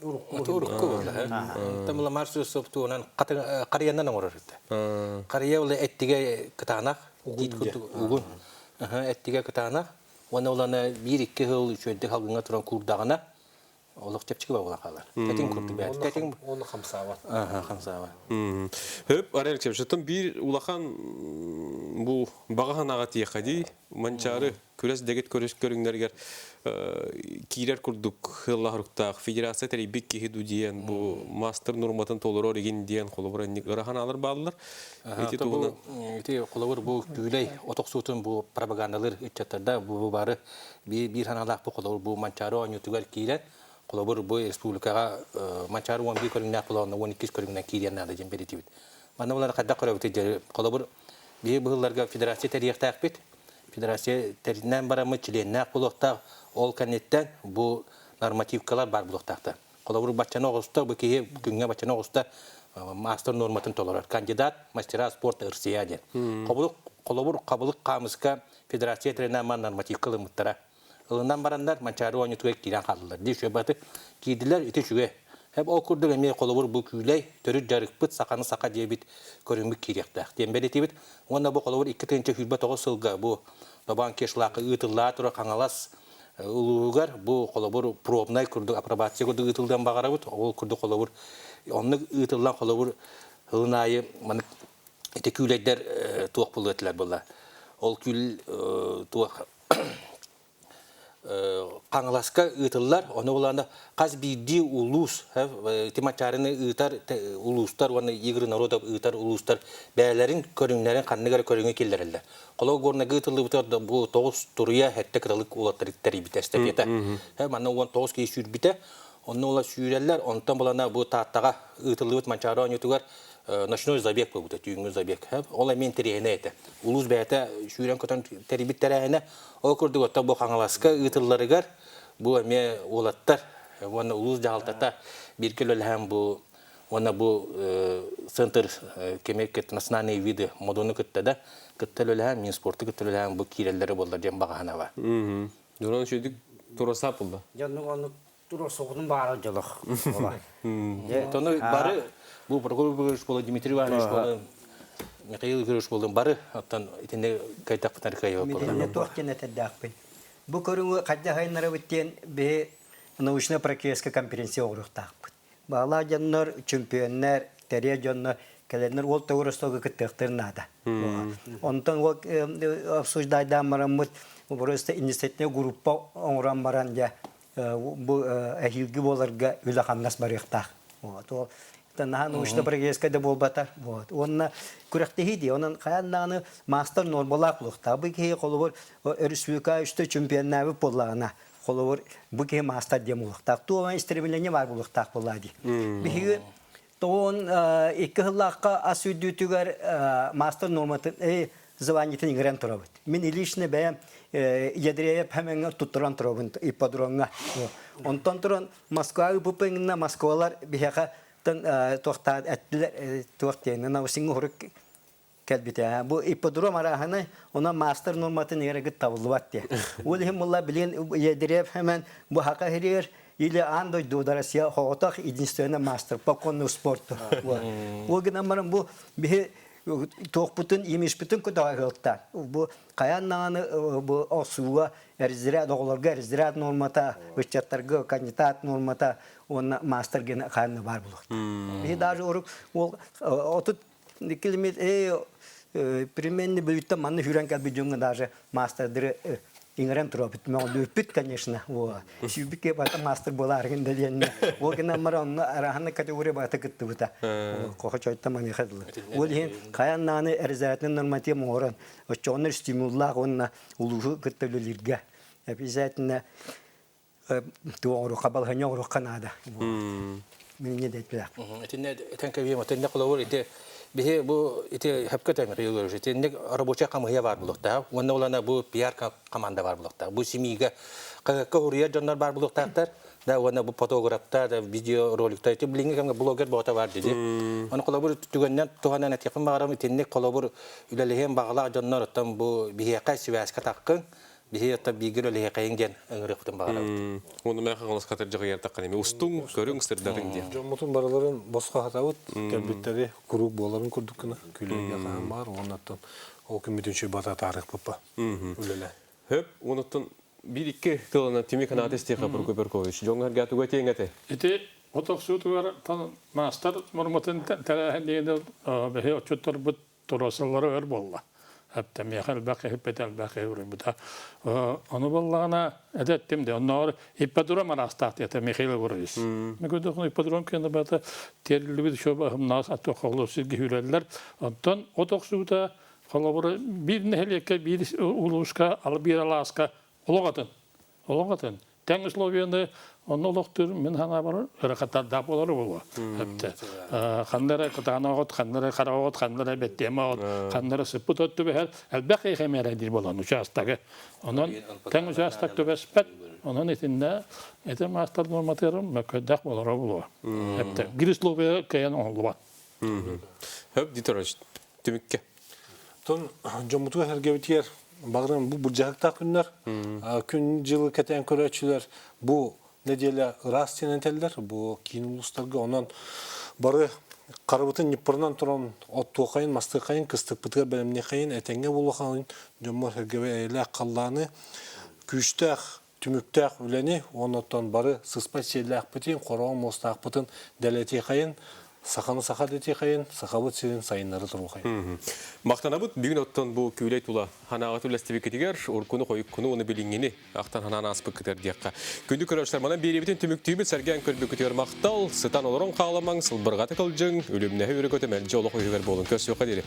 Урукку буолла. Тамла Марсиус туһунан харыйанан оҥорор этэ. Харыйа ол эттигэ кытаанах, тиит курдук угун. Эттигэ кытаанах. Уонна улана биир-икки сыл үчүгэйдик халгыҥҥа туран куурдаҕына олох чэпчэки буолан хаалар. Тэтиҥ курдук бэйэтэ. Тэтиҥ Оны хамсаабат. Хамсаабат. Хөп, Арай Алексеевич, биир улахан бу баҕа санааҕа тиэхэ дии, Манчаары күрэс дэгит көрүс көрүҥнэригэр киирэр курдук сыаллаах федерация тэрийбит киһи ду диэн бу мастер норматын толорор игин диэн холобур инник ыра санаалар бааллар. Ити туһунан ити холобур бу күүлэй отохсуутун бу пропагандалыр ыччаттарда бу бары биир санаалаах бу холобур бу Манчаары оонньуутугар киирэн холобур бу республикаҕа Манчаары 11 көрүҥнээх болоонно 12 көрүҥүнэн киириэн наада диэн бэлиэтиибит. Манна булар хайдах көрөбүт холобур биһи быһылларга федерация тэрийиэхтээхпит. Федерация тэринэн бараммыт чилиэннээх буолуохтаах. Ол кэнниттэн бу нормативкалар баар буолуохтаахтар. Холобур, баччаны оҕуста, бу киһи күҥҥэ баччаны оҕуста мастер норматын толорор. Кандидат мастера спорта Россия диэн. Холобур, хабылык хаамыска федерация тэринэн ман нормативка ылыммыттара. Ылынан бараннар Манчаары оонньуутугар киирэн хааллылар. Дии үчүгэй баты киирдилэр, ити үчүгэй. Хэп ол курдук эмиэ холобур бу күүлэй төрүт дьарыкпыт саханы саха диэбит көрүҥмүт киириэхтээх диэн бэлиэтиибит. Уонна бу холобур 2029 сылга бу Добаан Кешлаахы ыытыллаа турар Хаҥалас улууһугар бу холобур пробнай курдук апробация курдук ыытыллыан баҕарабыт. Ол курдук холобур оннук ыытыллан холобур сылын аайы маннык ити күүлэйдэр туох буолуо этилэр буолла. Ол күл туох Хаҥаласка ыытыллар, ону булаанда хас биирдии улуус, ити Мачаарыны ыытар улуустар уонна Игорь Народов ыытар улуустар бэйэлэрин көрүҥнэрин ханнык эрэ көрүҥү киллэрэллэр. Холобур, Горнайга ыытыллыбытыгар бу тоҕус туруйа сэттэ кыталык уолаттары тэрийбитэ эстафета. Манна 19 киһи сүүрбүтэ. Онно ула сүүрэллэр, онтон булана бу Тааттаҕа ыытыллыбыт Манчаары оонньуутугар ночной забег буолбута, түүҥҥү забег. Ол эмиэ интэриэһинэй этэ. Улуус бэйэтэ сүүрэн-көтөн тэрийбит тэрээһинэ. Ол курдук оттон бу Хаҥаласка ыытылларыгар бу эмиэ уолаттар уонна улуус дьаһалтата бииргэ үлэлэһэн бу уонна бу центр кеми национальные виды модуну кытта да кытта үлэлэһэн Минспорту кытта үлэлэһэн бу киирэллэрэ буоллар диэн баҕа бар. Дуран шүйдүк тураса булла. Дьоннук оннук туруорсугутун баара дьолох. Тону бары бу Прокопий Григорьевич буолла, Дмитрий Иванович буолла, Михаил Григорьевич буолла бары оттон итинне кайтахпытар кыайба буолла. Туох диэн этэрдээхпин. Бу көрүҥү хайдах айыннарабыт диэн биһи научно-практическай конференция оҥоруохтаахпыт. Баалаах дьоннор, чемпионнар, тэрийэр дьоннор кэлэннэр ол тоҕуростуга кыттыахтарын наада. Онтон ол обсуждайдаан бараммыт просто инициативная группа оҥорон баран дьэ бу эһиилги буоларга үлэ-хамнас барыахтаах. Вот. Ол наһаа научно-практическай да буолбата. Вот. Уонна күрэхтэһии дии. Онон хайаан даҕаны маастар нуормалаах буолуохтаах. Бу киһи холобур республика үстэ чемпионнаабыт буоллаҕына, холобур бу киһи маастар диэн буолуохтаах. Туох истребленнье баар буолуохтаах буоллаа дии. Биһиги тоҕон икки сыллаахха ас үрдүүтүгэр маастар нуорматын званиетын иҥэрэн турабыт. Мин лично бэйэм Ядреев хэмэҥҥэ туттаран турабын ипподромҥа. Онтон туран Москва ыыппыппын Москвалар биһиэхэ туохтаан эттилэр туох диэн наусиҥҥа уһурук кэлбитэ. Бу ипподром арааһынай, онон маастар нуорматын иҥэрэгит табыллыбат диye. Ол иһин буолла билин Ядреев хэмэн бу хака хиригэр или аан дойду Россия хоҕотох единственный мастер по конному спорту. Ол гынан баран бу биһи туохпутун имишпитин көтөҕө Бу хайаан даҕаны бу охсууга разряд оҕолорго разряд нуормата, ыччаттарга кандидат нуормата уонна мастер гена хаанна баар буолуохтаах. Биһи даже урук ол отут километр примерно бүлүттэн манна хүрэн кэлбит дьоҥҥо даже мастердары иҥэрэн турабыт. Мөҕүллүбүппүт, конечно. Сүүрбүт киһи барыта мастер буолаарыгын да диэннэ. Ол гынан баран онно араһанна категория барыта кыттыбыта. Кохочойто маныаха дылы. Ол иһин хайаан даҕаны обязательно норматив оҥорон, оччоҕуна стимуллаах уонна улууһу кытта үлэлииргэ обязательно туоҕуруха балаһыанньа оҥоруохха наада. Минне дэттилэр. Итиннэ этэн кэбиһиэм, итиннэ холобур ити биһи бу ити хөпкө тэмир итинник рабочая хамыһыйа баар булуохтаах. Уонна улана бу пиар команда баар булуохтаах. Бу семьига хаһыакка уруйар дьоннор баар булуохтаахтар. Да уонна бу фотографтар, видеороликтар ити билиҥҥи кэмҥэ блогер боҕото баар дии. Ону холобур түгэннэн туһанан этиэхпин баҕарабын итинник холобур үлэлэһиэн баҕалаах дьоннор оттон бу биһиэхэ сибээскэ таххыҥ, биһи оттон бииргэ үлэлэһиэхэйиҥ диэн ыҥырыахпытын баҕарабыт. Уонна мэхэ хаҥаласка дьаҕыйартаххына эми устуҥ, көрүҥ, сырдатыҥ диэн. Дьоммутун барыларын босхо аһатабыт, кэлбиттэри куруук буоларын курдук гына күлүүгэ хаһан баар, уоннаттан ол күммүтүн чуйбата таарыхпыппа үлэлэ. Хөп, онуттан биир-икки тылынан түмүк санаата истиэхэ Прокопий Прокопьевич. Дьоҥҥо эргэ туга этиэҥ этэй? Ити отохсуутугар маастар мурмутун тэрээһин диэни бэһи отчутторбут туруорсаллара өр буолла. Эптэ миэхэ элбэх киһи элбэх киһи уруйбута. Ону буоллаҕына этэ эттим де онноор ипподром араастаах диэтэ Михаил Егорович. Мен көрдөхүнэ ипподром кэннэ бата териллибит еще баһымнаас аттуохоллор сирги хүрэллэр. Онтон от охсуута холобура биир нэһилиэккэ биир улууска ал биир алааска олох атын. Олох атын. Тэҥ условияны онно олохтуур мин санаабар ырахаттардаах буолар буолуо. Эптэ. Ханна эрэ кытаанах от, ханна эрэ хара от, ханна эрэ бэттиэмэ от, ханна эрэ сыппыт от түбэһэр элбэх киһи диир буолан учаастагы. Онон тэҥ учаастак түбэспэт. Онон итиннэ ити маастар норматыырым мөккөйдөөх болоро буолуо. Эптэ. Биир условия кыайан оҥоһуллубат. Хөп Диторович, түмүккэ. Тон дьоммутугар сэргэбитигэр баҕарым бу былдьаһыктаах күннэр күн дьылы кэтээн көрөөччүлэр бу нэдиэлэ ыраас диэн этэллэр бу киин улуустарга онон бары харыбытын ньыппырынан туран оттуохайын мастыахайын кыстыкпытыгар бэлэмниэхэйин этэҥҥэ буолуохайын дьоммор сэргэбэ эйэлээх халлааны күүстээх түмүктээх үлэни уонна оттон бары сыспай сиэллээхпитин, хороон муостаахпытын дэлэтиэхэйин, саханы саха дэтиэхэйин, сахабыт сирин сайыннары туруохайын. Махтанабыт бүгүн оттон бу күүлэй тула ханаҕа түлэстибиккитигэр уркуну хойуккуну уну билиҥҥини ахтан ханаан ааспыккытыгар диэххэ. Күндү көрөөччүлэр манан биэриэбитин түмүктүүбүт сэргээн көрбүккүтүгэр махтал, сытан олорон хааламаҥ, сылбырҕата кылдьыҥ, үлүмнэһи өрө көтө мэлдьи олох үһүгэр буолун көрсүөххэ диэри.